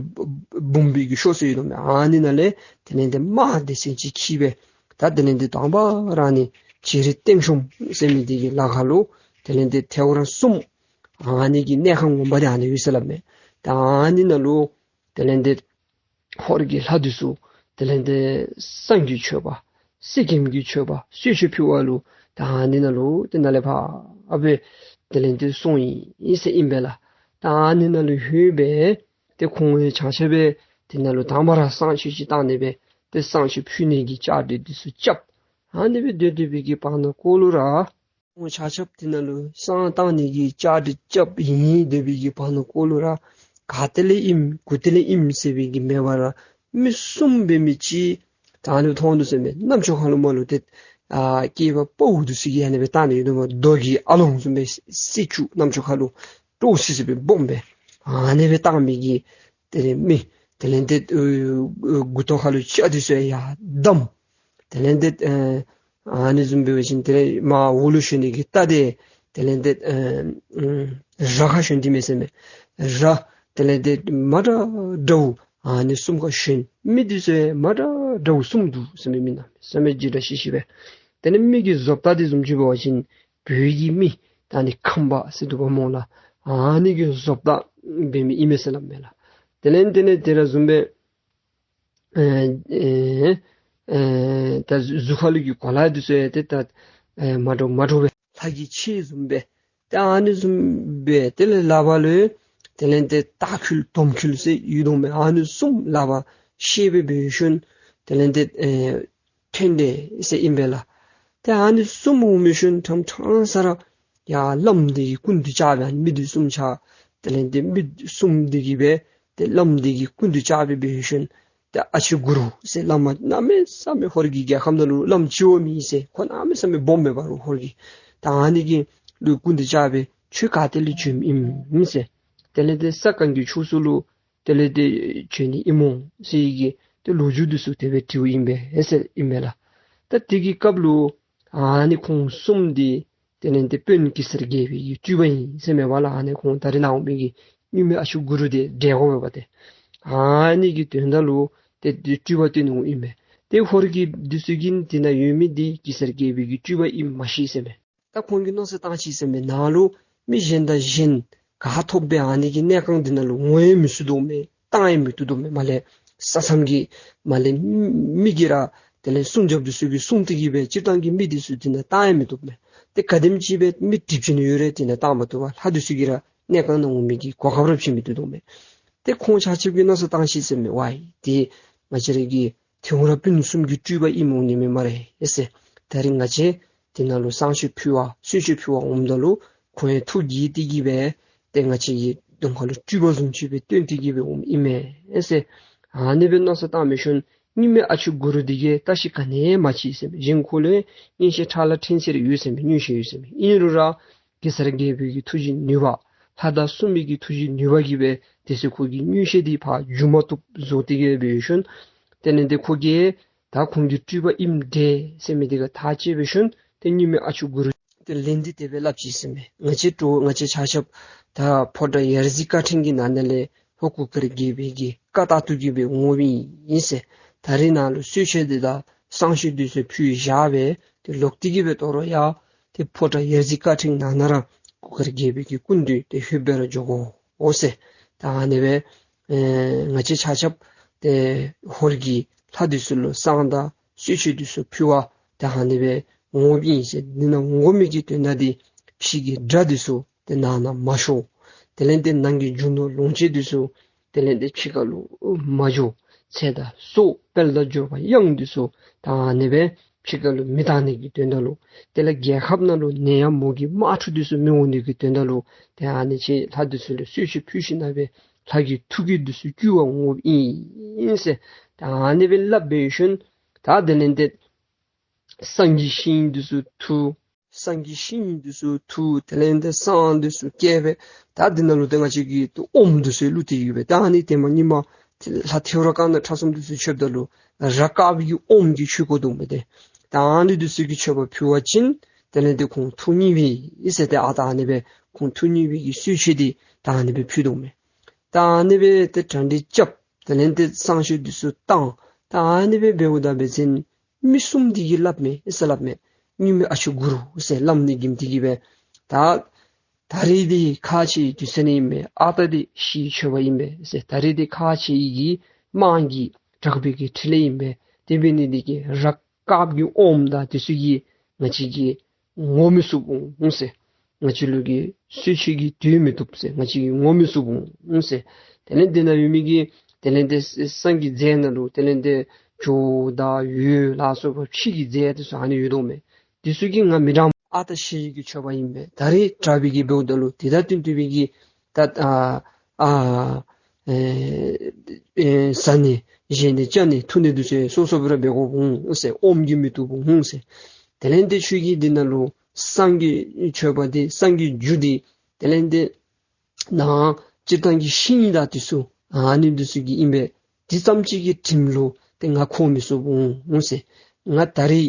འབུམ་པའི་གི་ཤོག་ཚོད་ཡོད་དོ་མས། ཨ་ནི་ནང་ལས་དེ་ལས་ཏེ་དམག་སྡེ་ཚན་ཅིག་འཁྱིད་སྦེ་ད་དེ་ལས་ཏེ་དང་པ་ར་ནི་བྱེ་རི་སྟེང་ཤོམ་ཟེར་མི་འདི་གི་ལ་ཁ་ལུ་དེ་ལས་ཏེ་ཐེའུ་རང་གསུམ་ཨ་ནི་གི་གནས་ཁང་ངོ་མ་འདི་ཨ་ནི་ཡོད་ཟེར་སླབ་མས། ད་ཨ་ནི་ནང་ལུ་དེ་ལས་ཏེ་ཧོར་གྱི་ལྷ་འདི་ཚུ་དེ་ལས་ཏེ་བསང་གི་མཆོད་པ་གསེར་སྐྱེམས་ཀྱི་མཆོད་པ་གསོལ་མཆོད་ཕུལ་བ་ལུ་ད་ཨ་ནི་ནང་ལུ་ཏེ་ནཱ་ལས་ཕར་ཨ་སྦེ་དེ་ལས་ཏེ་སོང་ཡི་ཟེར་ཨིན་པས་ལགས། ད་ཨ་ནི་ནང་ལུ་ལྷོད་སྦེ་ཏེ་ཁོང་ཡང་ཆང་ཆ་སྦེ་ དེ་ནང་ལུ་དང་པ་ར་བསང་མཆོད་ཅིག་བཏང་ནི་སྦེ་ཏེ་བསང་མཆོད་ཕུལ་ནི་གི་བཅའ་སྒྲིག་འདི་ཚུ་རྐྱབ། ཨ་ནི་སྦེ་སྡོད་སྡོད་པའི་གི་བར་ན་ཀོ་ལུ་ར་ཁོང་ཆ་ཁྱབ་དེ་ནང་ལུ་བསང་བཏང་ནི་གི་བཅའ་སྒྲིག་རྐྱབ་ཨིན་སྡོད་པའི་གི་བར་ན་ཀོ་ལུ་ར་ག་ཏེ་ལས་ཨིནམ་གུ་ཏེ་ལས་ཨིནམ་ཟེར་བའི་གི་མེད་པར་ར་མི་གསུམ་འབད་མི་ཅིག་ད་ནི་མཐོང་དོ་ཟེར་མས། གནམ་ལྕགས་ཁ་ལུ་མར་ལུ་ཏེ་ཨ་སྐྱེས་པ་དཔའ་བོ་འདི་ཚུ་གིས་ཨ་ནི་སྦེ་བཏང་ནི་ཡོད་དོ་མས། རྡོ་གི་ཨ་ལོང་བཟུམ་སྦེ་སེར་སྐྱ་གནམ་ལྕགས་ཁ་ལུ་ཏོག་སི་སི་སྦེ་སྦོམ་སྦེ་ཨ་ནི་སྦེ་བཏང་མི་གི་དེ་ལས་མི་དེ་ལས་ཏེ་ཨ་མགུ་ཏོ་ཁ་ལུ་ལྕགས་འདི་ཚུ་ཡར་བསྡམས། དེ་ལས་ཏེ་ཨ་ཨ་ནི་བཟུམ་འབད་བ་ཅིན་དེ་ལས་མར་འོག་ལུ་ཞོན་ནི་གི་རྟ་དེ་དེ་ལས་ཏེ་ཨ་ཨ་ར་ཁར་ཞོན་ཏེ་མས་ཟེར་མས། ར་དེ་ལས་ཏེ་མ་འདྲཝ་འདྲཝ་ཨ་ནི་གསུམ་ཁར་ཞོན། མི་འདི་ཚུ་ཡང་མ་འདྲཝ་འདྲཝ་གསུམ་འདུག་ཟེར་མས། མི་གནམ་མེད་ས་མེད་འཇིགས་སྐྲག་ཤི་ཤི་སྦེ། དེ་ལས་མི་གི་བཟོ་ལྟ་འདི་བཟུམ་ཅིག་འབད་བ་ཅིན་བོད་ཀྱི་མི་ད་ནི་ཁམས་པ་ཟེར་འདུག་པ་སྨོ་ལགས། ཨ་ནི་གི་བཟོ་ལྟ་འབད་མི་ཨིན་མས་ཟེར་སླབ་མས་ལགས། དེ་ལས་དེ་ལས་དེ་ར་བཟུམ་སྦེ་ཨེ་ཨེ་ཨེ་ད་གཟུགས་ཁ་ལུ་གི་གོ་ལ་འདི་ཚུ་ཡང་ཏེ་ད་ཨེ་མ་འདྲཝ་མ་འདྲཝ་སྦེ་ལྷ་གི་ཆས་བཟུམ་སྦེ་ཏེ་ཨ་ནི་བཟུམ་སྦེ་དེ་ལས་ལག་པ་ལུ་དེ་ལས་ཏེ་སྟག་ཁུ་དོམ་ཁུ་ཟེར་ཡོད་དོ་མས། ཨ་ནི་གསུམ་ལག་པར་བཤེད་སྦེ་འབད་ཞིནམ་དེ་ལས་ཏེ་ཨེ་འཕྲིན་འདི་ཟེར་ཨིན་པས་ལགས། ཏེ་ཨ་ནི་གསུམ་འོང་མི་ཤུལ་ཕྲང་ཕྲང་ས་ར་ཡར་བླམ་འདི་གི་སྐུ་མདུན་བཅར་སྦེ་མི་འདི་གསུམ་ཆ་དེ་ལས་ཏེ་མི་གསུམ་འདི་གིས་སྦེ་ཏེ་བླམ་འདི་གི་སྐུ་མདུན་བཅར་སྦེ་འབད་ཞིནམ་ཏེ་ཨ་ཅེ་གུ་རུ་ཟེར་བླམ་གནམ་མེད་ས་མེད་ཧོར་གྱི་རྒྱལ་ཁམས་ནང་ལུ་བླམ་ཅིག་ཡོད་མི་ཟེར་ཁོ་གནམ་མེད་ས་མེད་སྦོམ་མེད་པ་རུང་ཧོར་གྱི། ད་ཨ་ནི་གི་ལུ་སྐུ་མདུན་བཅར་སྦེ་ཁྱོད་ག་ཏེ་ལས་བྱོནམ་ཨིན་ཟེར། དེ་ལས་ཏེ་ས་གང་གི་ཕྱོགས་སུ་ལུ་དེ་ལས་ཏེ་བྱོན་ནི་ཨིན་མོ་ཟེར་གྱི་ཏེ་ལོ་རྒྱུས་འདི་ཚུ་དེ་སྦེ་དྲིཝ་ཨིན་པས་ཟེར་ཨིན་པས་ལགས། ད་དེ་གི་སྐབས་ལུ་ཨ་ནི་ཁོང་གསུམ་འདི་དེ་ལས་ཏེ་དཔོན་གེ་སར་རྒྱལ་པོའི་གི་སྤྲུལ་པ་ཨིན་ཟེར་མས་པ་ལགས། ཨ་ནི་ཁོང་ད་རེས་ནངས་པའི་གི་གཉུག་མའི་ཨ་ཅེ་གུ་རུ་འདི་འདྲ་དགོ་པས་པ་ཏེ། ཨ་ནི་གི་དོན་དག་ལུ་ཏེ་སྤྲུལ་པ་སྟོན་ནི་ཨིན་པས། ཏེ་ཧོར་གྱི་འདི་ཚུ་གིས་དེ་ནང་ཡོད་མི་འདི་གེ་སར་རྒྱལ་པོའི་གི་སྤྲུལ་པ་ཨིནམ་མ་ཤེས་ཟེར་མས། ད་ཁོང་གིས་མནོ་བསམ་བཏང་ཅི་ཟེར་མས། ནཱ་ལུ་མི་གཞན་དང་གཞན་ག་ཐོབ་སྦེ་ཨ་ནི་གི་གནས་ཁང་འདི་ནང་ལུ་འོང་ཡང་མི་ཚུགས་དོ་མས། བཏང་ཡང་མི་བཏུབ་དོ་མས། མར་ལས་ས་མཚམས་ཀྱི་མར་ལས་མི་གིས་ར་དེ་ལས་སྲུང་རྒྱབ་འདི་ཚུ་གིས་སྲུང་སྟེ་གིས་སྦེ་སྤྱིར་བཏང་གི་མི་འདི་ཚུ་འདི་ནང་བཏང་ཡང་མི་བཏུབ་མས། ཏེ་ག་དེམ་ཅིག་སྦེ་མི་གྲིབ་ཅན་ཡོད་རུང་འདི་ནང་བཏང་མ་བཏུབ་པར་ལྷ་འདི་ཚུ་གིས་ར་གནས་ཁང་ནང་འོང་མི་གི་གོ་སྐབས་ར་བྱིན་མི་བཏུབ་དོ་མས། ཏེ་ཁོང་ཆ་ཁྱབ་ཀྱིས་མནོ་བསམ་བཏང་ཅི་ཟེར་མས། ཝའི་ཏེ་ང་བཅས་ར་གི་ཐེའུ་རང་སྤུན་གསུམ་གྱི་སྤྲུལ་པ་ཨིནམ་འོང་ནི་མས་སྨ་རེ་ཟེར། ད་རིས་ང་བཅས་དེ་ནང་ལུ་བསང་མཆོད་ཕུལ་བར་གསོལ་མཆོད་ཕུལ་བར་འོངམ་ད་ལུ་ཁོང་ཡང་ཐུགས་དགྱེས་ཏེ་གིས་སྦེ་ཏེ་ང་བཅས་ཀྱི་གདོང་ཁ་ལུ་སྤྲུལ་པ་བཟུམ་ཅིག་སྦེ་སྟོན་ཏེ་གིས་སྦེ་འོངམ་ཨིན་མས་ཟེར། ཨ་ནི་སྦེ་མནོ་བསམ་བཏང་མི་ཤུལ་གཉུག་མའི་ཨ་ཅེ་གུ་རུ་འདི་གིས་བརྟག་ཞིབ་ག་ནི་ཡང་མ་ཅིག་ཟེར་མས། གཞན་ཁོ་ལུ་མངོན་ཤེས་ཕྲ་ལ་ཕྲན་ཚེགས་རེ་ཡོད་ཟེར་མས། མངོན་ཤེས་ཡོད་ཟེར་མས། ཨིན་རུང་ར་གེ་སར་རྒྱལ་པོའི་གི་ཐུགས་ཀྱི་ནུས་པ་ལྷ་དང་སྲུང་མའི་གི་ཐུགས་ཀྱི་ནུས་པ་གིས་སྦེ་དེ་ཚེ་ཁོ་གི་མངོན་ཤེས་འདི་ཕར་འཇུག་མ་བཏུབ་བཟོ་སྟེ་གིས་སྦེ་འབད་ཞིནམ་དེ་ལས་ཏེ་ཁོ་གིས་ད་ཁོང་གི་སྤྲུལ་པ་ཨིནམ་འདྲས་ཟེར་མི་འདི་ག་ཐག་བཅད་འབད་ཞིནམ་ཏེ་གཉུག་མའི་ཨ་ཅེ་གུ་རུ་ཏེ་ལན་འདི་དེ་སྦེ་སླབ་ཅི་ཟེར་མས། ང་བཅས་འདྲཝ་ང་བཅས་ཆ་ཁྱབ་ད་ཕོ་བྲང་ཡ་རྩེ་ཀ་ཕྲེང་གི་ནང་ན་ལས་ལྷོ་གུར་དཀར་རྒྱལ་པོའི་གི་བཀའ་ལྟར་དུ་གིས་སྦེ་འོངམ་ཨིན་ཟེར། ད་རིས་ནཱ་ལུ་གསོལ་མཆོད་འདི་དང་བསང་མཆོད་འདི་ཚུ་ཕུལ་བཞག་སྦེ་ཏེ་ལོག་སྟེ་གིས་སྦེ་དོ་རུང་ཡང་ཏེ་ཕོ་བྲང་ཡ་རྩེ་ཀ་ཕྲེང་ནང་ན་ར་གུར་དཀར་རྒྱལ་པོའི་གི་སྐུ་མདུན་ཏེ་ལྷོད་སྦེ་ར་འགྱོ་དགོ་འོང་ཟེར། ད་ཨ་ནི་སྦེ་ཨེ་ང་བཅས་ཆ་ཁྱབ་ཏེ་ཧོར་གྱི་ལྷ་འདི་ཚུ་ལུ་བསང་དང་གསོལ་མཆོད་འདི་ཚུ་ཕུལ་བར་ད་ཨ་ནི་སྦེ་འོངམ་ཨིན་ཟེར། འདི་ནང་འོང་མི་གི་དོན་དག་འདི་ཕྱི་གི་དགྲ་འདི་ཚུ་ཏེ་ནང་ན་མ་ཤོར། དེ་ལས་ཏེ་ནང་གི་རྒྱུ་ནོར་ལོངས་སྤྱོད་འདི་ཚུ་དེ་ལས་ཏེ་ཕྱི་ཁ་ལུ་མ་འགྱོ། ཚེ་དང་སྲོག་དཔལ་དང་འབྱོར་པ་གཡང་འདི་ཚུ་ད་ཨ་ནི་སྦེ་ཕྱི་ཁ་ལུ་མི་བཏང་ནི་གི་དོན་དག་ལུ། དེ་ལས་རྒྱལ་ཁབ་ནང་ལུ་ནད་ཡམས་མུ་གེ་དམག་འཁྲུག་འདི་ཚུ་མི་འོང་ནི་གི་དོན་དག་ལུ་ཏེ་ཨ་ནི་ཅིག་ལྷ་འདི་ཚུ་ལུ་གསོལ་མཆོད་ཕུལ་ཞིནམ་ལས་ལྷ་གི་ཐུགས་ཀྱི་འདི་ཚུ་བསྐུལ་བར་འོངམ་ཨིན་ཟེར། ད་ཨ་ནི་སྦེ་སླབ་འབད་ཞིནམ་ད་དེ་ལས་ཏེ་བསང་གི་ཤིང་འདི་ཚུ་འཐུ། བསང་གི་ཤིང་འདི་ཚུ་འཐུ། དེ་ལས་ཏེ་བསང་འདི་ཚུ་བཀལ་སྦེ་ད་འདི་ནང་ལུ་ཏེ་ང་བཅས་ཀྱིས་ཏེ་ཨོམ་འདི་ཚུ་བླུགས་ཏེ་ཡོད་པས། ད་ཨ་ནི་ཏེ་མ་ཉི་མ་ལྷ་ཐེའུ་རང་དཀར་ནག་ཁྲ་གསུམ་འདི་ཚུ་མཆོདཔ་ད་ལུ་ར་དཀརཔོ་གི་ཨོམ་གྱིས་མཆོད་དགོ་དོ་མས་ཏེ། ད་ཨ་ནི་འདི་ཚུ་གིས་མཆོད་པ་ཕུལ་བ་ཅིན་དེ་ལས་ཏེ་ཁོང་ཐུགས་མཉེས་པའི་ཨིན་ཟེར། ཏེ་ཨ་ད་ཨ་ནི་སྦེ་ཁོང་ཐུགས་མཉེས་པའི་གི་གསོལ་མཆོད་འདི་ད་ཨ་ནི་སྦེ་ཕུལ་དོ་མས། ད་ཨ་ནི་སྦེ་ཏེ་གྲ་སྒྲིག་རྐྱབ། དེ་ལས་ཏེ་བསང་མཆོད་འདི་ཚུ་བཏང་། ད་ཨ་ནི་སྦེ་འབདཝ་ད་འབད་བ་ཅིན་མི་གསུམ་འདི་གིས་སླབ་མས་ཟེར་སླབ་མས། གཉུག་མའི་ཨ་ཅེ་གུ་རུ་ཟེར་བླམ་འདི་གིས་འདི་གིས་སྦེ་ད་ད་རིས་འདི་ཁག་ཆེ་བའི་དུས་ཚོད་ཨིན་མས། ཨ་རྟག་འདི་ཤི་འཕོས་པ་ཨིན་པས་ཟེར། ད་རིས་འདི་ཁག་ཆེ་བའི་གི་དམག་གི་དྲག་པོའི་གི་འཕྲིན་ལས་ཨིན་པས། དེ་འབད་ནི་འདི་གིས་ར་དཀརཔོ་གི་ཨོམ་དང་འདི་ཚུ་གིས་ང་བཅས་ཀྱིས་འོང་མི་ཚུགས་འོང་ཟེར། ང་བཅས་ལུ་གིས་གསོལ་མཆོད་ཀྱི་དུས་མི་བཏུབ་ཟེར། ང་བཅས་ཀྱིས་འོང་མི་ཚུགས་འོང་ཟེར། དེ་ལས་འདི་ནང་ཡོད་མི་གི་ དེ་ལས་ཏེ་བསང་གི་རྫས་ནང་ལུ་དེ་ལས་ཏེ་སྒྱོགས་དང་འོད་ལ་སོགས་པ་ཕྱི་གི་རྫས་དེ་ཚུ་ཨ་ནི་ཡོད་དོ་མས། དེ་ཚུ་གིས་ང་མི་དྲང་། ཨ་རྟག་ཤེས་ཀྱི་མཆོད་པ་ཨིན་པས། ད་རེས་དྲག་པའི་གི་འབདཝ་ད་ལུ་དེ་དང་བསྟུན་ཏེ་སྦེ་གི་ད་ཨ་ཨ་ཨེ་ཨེ་བཟའ་ནི་བཞེས་ནི་བཅའ་ནི་འཐུང་ནི་དེ་ཚུ་སོ་སོ་སྦེ་ར་འབད་དགོཔ་འོང་ཟེར། ཨོམ་གྱིས་མི་བཏུབ་འོང་ཟེར། དེ་ལས་ཏེ་ཁྱོད་ཀྱིས་འདི་ནང་ལུ་བསང་གི་མཆོད་པ་འདི་བསང་གི་རྒྱུ་འདི་དེ་ལས་ཏེ་ནང་སྤྱིར་བཏང་གི་ཤིང་དང་དེ་ཚུ་ཨ་ནི་དེ་ཚུ་གི་ཨིན་པས། དེ་ཙམ་ཅིག་གི་དྲིམ་ལུ་ཏེ་ང་ཁོག་མི་སོ་འོང་ཟེར། ང་ད་རེས་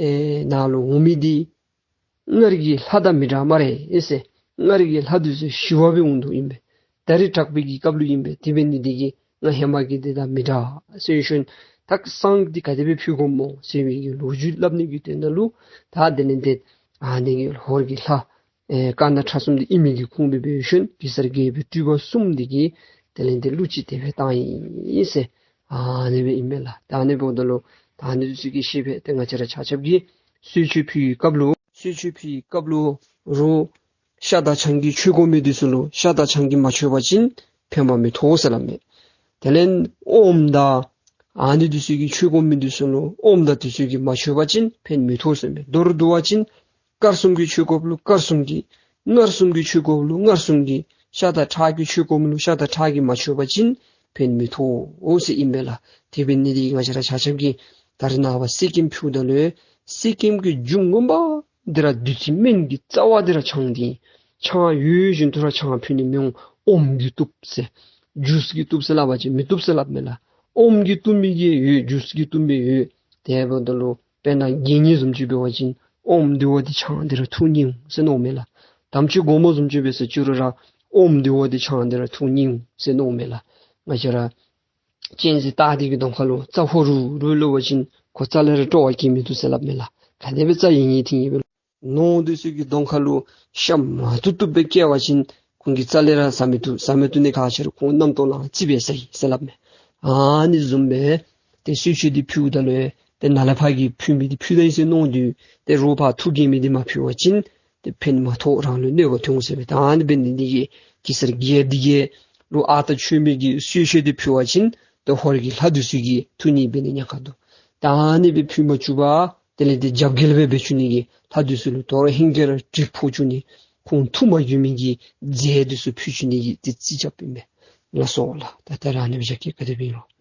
ཨེ་ནཱ་ལུ་འོང་མི་འདི་སྔར་གྱི་ལྷ་དང་མི་འདྲ་སྨ་རེ་ཟེར། སྔར་གྱི་ལྷ་དེ་ཚུ་ཞི་བ་སྦེ་འོང་དོ་ཨིན་པས། ད་རེས་དྲག་པའི་གི་སྐབས་ལུ་ཨིན་པས། དེ་འབད་ནི་དེ་གིས་ང་ཧེ་མ་གི་དེ་དང་མི་འདྲ་ཟེར་ཞིནམ་ད་བསང་འདི་ག་དེ་སྦེ་ཕུལ་དགོཔ་སྨོ་ཟེར་བའི་གི་ལོ་རྒྱུས་སླབ་ནི་གི་དོན་དག་ལུ་ད་དེ་ལས་ཏེ་ཨ་ནི་གི་ཧོར་གྱི་ལྷ་ཨེ་དཀར་ནག་ཁྲ་གསུམ་འདི་ཨིན་མི་གི་ཁུངས་སྦེ་འབད་ཞིནམ་གེ་སར་རྒྱལ་པོའི་སྤྲུལ་པ་གསུམ་འདི་གིས་དེ་ལས་ཏེ་གླུ་ཅིག་དེ་སྦེ་བཏང་ཡི་ཟེར། ཨ་ནི་སྦེ་ཨིན་མས་ལགས། ད་ཨ་ནི་འབདཝ་ད་ལུ་ད་ཨ་ནི་ཚུ་གི་ཤེས་པས། ཏེ་ང་བཅས་ར་ཆ་ཁྱབ་ཀྱིས་གསོལ་མཆོད་ཕུལ་བའི་སྐབས་ལུ་གསོལ་མཆོད་ཕུལ་བའི་སྐབས་ལུ་རོགས་ཤ་དང་ཆང་གིས་མཆོད་དགོ་མི་དེ་ཚུ་ལུ་ཤ་དང་ཆང་གིས་མ་མཆོད་པ་ཅིན་ཕན་པ་མི་ཐོགས་ཟེར་སླབ་མས། དེ་ལས་ཨོམ་དང་ཨ་ནི་དེ་ཚུ་གིས་མཆོད་དགོ་མི་དེ་ཚུ་ལུ་ཨོམ་དང་དེ་ཚུ་གིས་མ་མཆོད་པ་ཅིན་ཕན་མི་ཐོགས་ཟེར་མས། མདོར་བསྡུ་བ་ཅིན་དཀར་གསུམ་གྱིས་མཆོད་དགོཔ་ལུ་དཀར་གསུམ་གྱིས། མངར་གསུམ་གྱིས་མཆོད་དགོཔ་ལུ་མངར་གསུམ་གྱིས། ཤ་དང་ཁྲག་གིས་མཆོད་དགོཔ་ལུ་ཤ་དང་ཁྲག་གིས་མ་མཆོད་པ་ཅིན་ཕན་མི་ཐོགས་ཟེར་ཨིན་པས་ལགས། དེ་འབད་ནི་འདི་ང་བཅས་ར་ཆ་ཁྱབ་ཀྱིས་ད་རེས་ནངས་པ་གསེར་སྐྱེམས་ཕུལཝ་ད་ལུ་གསེར་སྐྱེམས་ཀྱི་རྒྱུ་ངོ་མ་འདི་ར་བདུད་རྩི་སྨན་གྱི་རྩ་བ་འདི་ར་ཆང་འདི་ཨིན། ཆང་ཡོད་བཞིན་དུ་ར་ཆང་ཕུལ་ནི་མི་འོང་། ཨོམ་གྱིས་བཏུབ་ཟེར། ཇུས་ཀྱིས་བཏུབ་ཟེར་སླབ་པ་ཅིན་མི་བཏུབ་ཟེར་སླབ་མས་ལགས། ཨོམ་གྱིས་བཏུབ་མི་གི་ཡོད། ཇུས་ཀྱིས་བཏུབ་མི་ཡོད། དེ་འབདཝ་ད་ལུ་དཔེར་ན་དགེ་བསྙེན་བཟུམ་ཅིག་འབད་བ་ཅིན་ཨོམ་འདི་བ་འདི་ཆང་འདི་ར་འཐུང་ནི་འོང་ཟེར་མནོཝ་མས་ལགས། དམ་ཆོས་སྒོ་མོ་བཟུམ་ཅིག་འབད་ཟེར་ཅི་རུང་ར་ཨོམ་འདི་བ་འདི་ཆང་འདི་ར་འཐུང་ནི་འོང་ཟེར་མནོཝ་མས་ལགས། ང་བཅས་ར་གཅན་གཟན་སྟག་འདི་གི་གདོང་ཁ་ལུ་རྩྭ་ཧོ་རུ་རུ་ལུ་བ་ཅིན་ཁོ་རྩྭ་ལས་ར་སྤྲོ་བ་སྐྱེ་མི་བཏུབ་ཟེར་སླབ་མས་ལགས། ག་དེ་སྦེ་རྩྭ་ཡིན་ཡིན་ཐིང་ཡིན་སྦེ་ནོར་དེ་ཚུ་གི་གདོང་ཁ་ལུ་ཤ་མ་བཏུབ་བཏུབ་སྦེ་བཀལ་བ་ཅིན་ཁོང་གིས་རྩྭ་ལས་ར་ཟ་མི་བཏུབ། ཟ་མི་བཏུབ་ནི་ཁར་ཁྱེར་ཁོང་རྣམ་རྟོག་ལང་རྩིས་སྦེ་ཟ་ཡི་ཟེར་སླབ་མས། ཨ་ནི་བཟུམ་སྦེ་ཏེ་གསོལ་མཆོད་འདི་ཕུལཝ་ད་ལུ་ཏེ་ནཱ་ལས་ཕར་གྱི་ཕུལ་མི་འདི་ཕུལ་ད་ཡི་ཟེར་མནོ་སྟེ་ཏེ་རོགས་ཕར་ཐུགས་དགྱེས་མི་འདི་མ་ཕུལ་བ་ཅིན་ཏེ་ཕན་མ་ཐོགས། རང་ལུ་གནོད་པ་ཐོན་འོང་ཟེར་སྦེ། ད་ཨ་ནི་འབད་ནི་འདི་གིས་གེ་སར་རྒྱལཔོ་འདི་གིས་རོགས་ཨ་རྟག་མཆོད་མེ་གི་གསོལ་མཆོད་འདི་ཕུལ་བ་ཅིན་ཏེ་ཧོར་གྱི་ལྷ་འདི་ཚུ་གིས་འཐུང་ནི་འབད་ནི་ཉེན་ཁ་འདུག། ད་ཨ་ནི་སྦེ་ཕུལ་མ་བཅུག་པར་དེ་ལས་ཏེ་རྒྱབ་འགལ་སྦེ་འབད་བཅུག་ནི་གིས་ལྷ་འདི་ཚུ་ལུ་དོ་རུང་ཧིང་གིས་ར་དྲིལ་ཕོག་བཅུག་ནི། ཁོང་འཐུང་མ་བཅུག་མི་གི་རྫས་འདི་ཚུ་ཕུལ་བཅུག་ནི་གི་ཏེ་རྩིས་རྐྱབ་ཨིན་པས། ལགས་སོ་ལགས། ད་ད་རེས་ཨ་ནི་སྦེ་བཞག་གེ། བཀའ་དྲིན་ཆེ་ལགས།